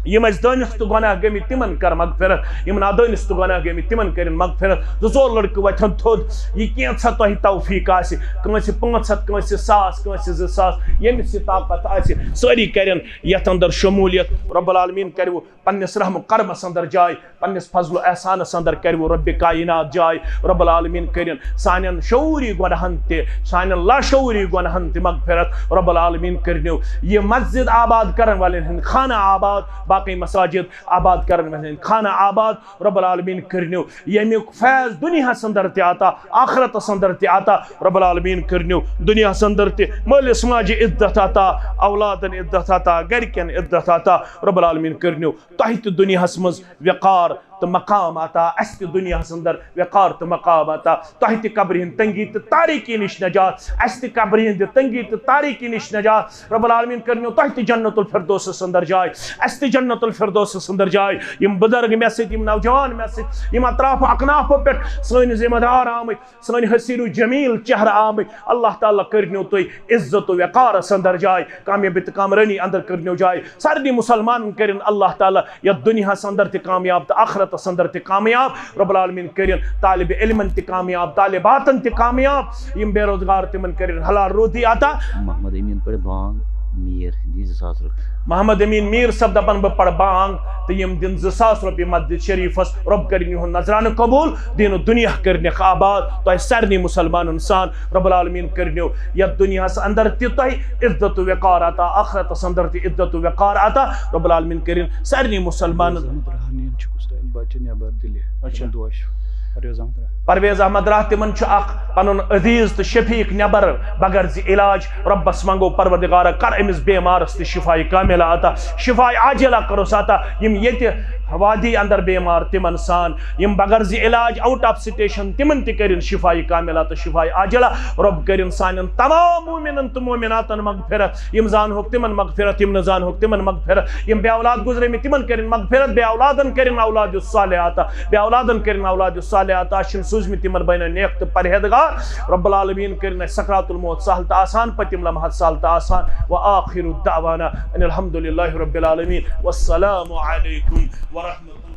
یِم اَسہِ دٲنِس تہٕ گۄناہ گٔمٕتۍ، تِمن کر مغفرت۔ یِم نادٲنِس تہٕ گۄناہ گٔمٕتۍ، تِمن کٔرِن مغفرت۔ زٕ ژور لڑکہٕ وۄتھن تھوٚد، یہِ کینٛژھا تۄہہِ توفیق آسہِ، کٲنٛسہِ پانٛژھ ہتھ، کٲنٛسہِ ساس، کٲنٛسہِ زٕ ساس، ییٚمِس یہِ طاقت آسہِ، سٲری کٔرِن یتھ اندر شمولیت۔ رب العالمین کٔرِو پننِس رحم و کرمس اندر جاے، پننِس فضل و احسانس اندر کٔرِو رب کائنات جاے۔ رب العالمین کٔرِن سانٮ۪ن شعوٗری گۄناہن تہِ، سانٮ۪ن لاشعوٗری گۄناہن تہِ مغفرت۔ رب العالمین کٔرنیو یہِ مسجد آباد کرن والٮ۪ن ہٕنٛدۍ خانہ آباد، باقٕے مساجد آباد کرن والٮ۪ن ہٕنٛدۍ خانہ آباد۔ رب العالمین کٔرنیو ییٚمیُک فیض دُنیاہس اندر تہِ عطا، آخرتس اندر تہِ عطا۔ رب العالمین کٔرنیو دُنیاہس اندر تہِ مٲلِس ماجہِ عزت عطا، اولادن عزت عطا، گرِکٮ۪ن عزت عطا۔ رب العالمین کٔرنیو تۄہہِ تہِ دُنیاہس منٛز وقار تہٕ مقام عطا، اسہِ تہِ دُنیاہس اندر وقار تہٕ مقام عطا۔ تۄہہِ تہِ قبرِ ہٕنٛدِ تنگی تہٕ تاریکی نِش نجات، اسہِ تہِ قبرِ ہٕنٛدِ تنگی تہٕ تاریکی نِش نجات۔ رب العالمین کٔرنیو تۄہہِ تہِ جنت الفردوسس اندر جاے، اسہِ تہِ جنت الفردوسس اندر جاے۔ یِم بزرگ مےٚ سۭتۍ، یِم نوجوان مےٚ سۭتۍ، یِم اطراف اکنافو پٮ۪ٹھ سٲنۍ ذمہ دار آمٕتۍ، سٲنۍ حسین و جمیل چہرٕ آمٕتۍ، اللہ تعالیٰ کٔرنیو تُہۍ عزت و وقارس اندر جاے، کامیابی تہٕ کامرٲنی اندر کٔرنیو جاے۔ سارنٕے مسلمانن کٔرِن اللہ تعالیٰ یتھ دُنیاہس اندر تہِ کامیاب تہٕ آخرتس اندر تہِ کامیاب۔ رب العالمین کٔرِن طالب علمن تہِ کامیاب، طالباتن تہِ کامیاب۔ یِم بے روزگار، تِمن کٔرِن حلال روزی عطا۔ محمد امین پڑھ بانگ میر دی زٕ ساس رۄپیہِ۔ محمد امین میر صٲب دپان، بہٕ پڑھ بانگ تہٕ یِم دِن زٕ ساس رۄپیہِ مسجد شریفس۔ رب کٔرِن یِہُنٛد نذرانہٕ قبول، دین و دُنیا کٔرنکھ آباد۔ تۄہہِ سارنٕے مسلمانن سان رب العالمین کٔرنیو یتھ دُنیاہس اندر تہِ تۄہہِ عزت و وقار عطا، آخرتس اندر تہِ عزت و وقار عطا۔ رب العالمین کٔرِن سارنٕے مسلمانن۔ پرویز احمد رحانین چھُ کُس تام بچہِ نٮ۪بر دِلہِ۔ اچھا۔ تِمن دۄہ چھُ پرویز احمد رحان۔ پرویز احمد راہ، تِمن چھُ اکھ پنُن عزیز تہٕ شفیق نٮ۪بر بغرض علاج۔ ربس منگو پروردگارا، کر أمِس بیمارس تہِ شفاء کاملہ عطا، شفاء عاجلہ کروس عطا۔ یِم ییٚتہِ وادی اندر بیمار، تِمن سان، یِم بغرض علاج out of station، تِمن تہِ کٔرِن شفاء کاملہ تہٕ شفاء عاجلہ۔ رب کٔرِن سانٮ۪ن تمام مومنن تہٕ مومناتن مغفرت۔ یِم زانہوکھ تِمن مغفرت، یِم نہٕ زانہوکھ تِمن مغفرت۔ یِم بے اولاد گزرے مٕتۍ تِمن کٔرِن مغفرت، بے اولادن کٔرِن اولاد صالح عطا، بے اولادن کٔرِن اولاد صالح عطا۔ چھِن سوٗزمٕتۍ تِمن بنن نیک تہٕ پرہیزگار۔ رب العالمین کٔرِن اَسہِ سکرات الموت سہل تہٕ آسان، پٔتِم لمحات سہل تہٕ آسان۔ وآخر دعوانا ان الحمد للہ رب العالمین۔ والسلام علیکم ورحمۃ اللہ۔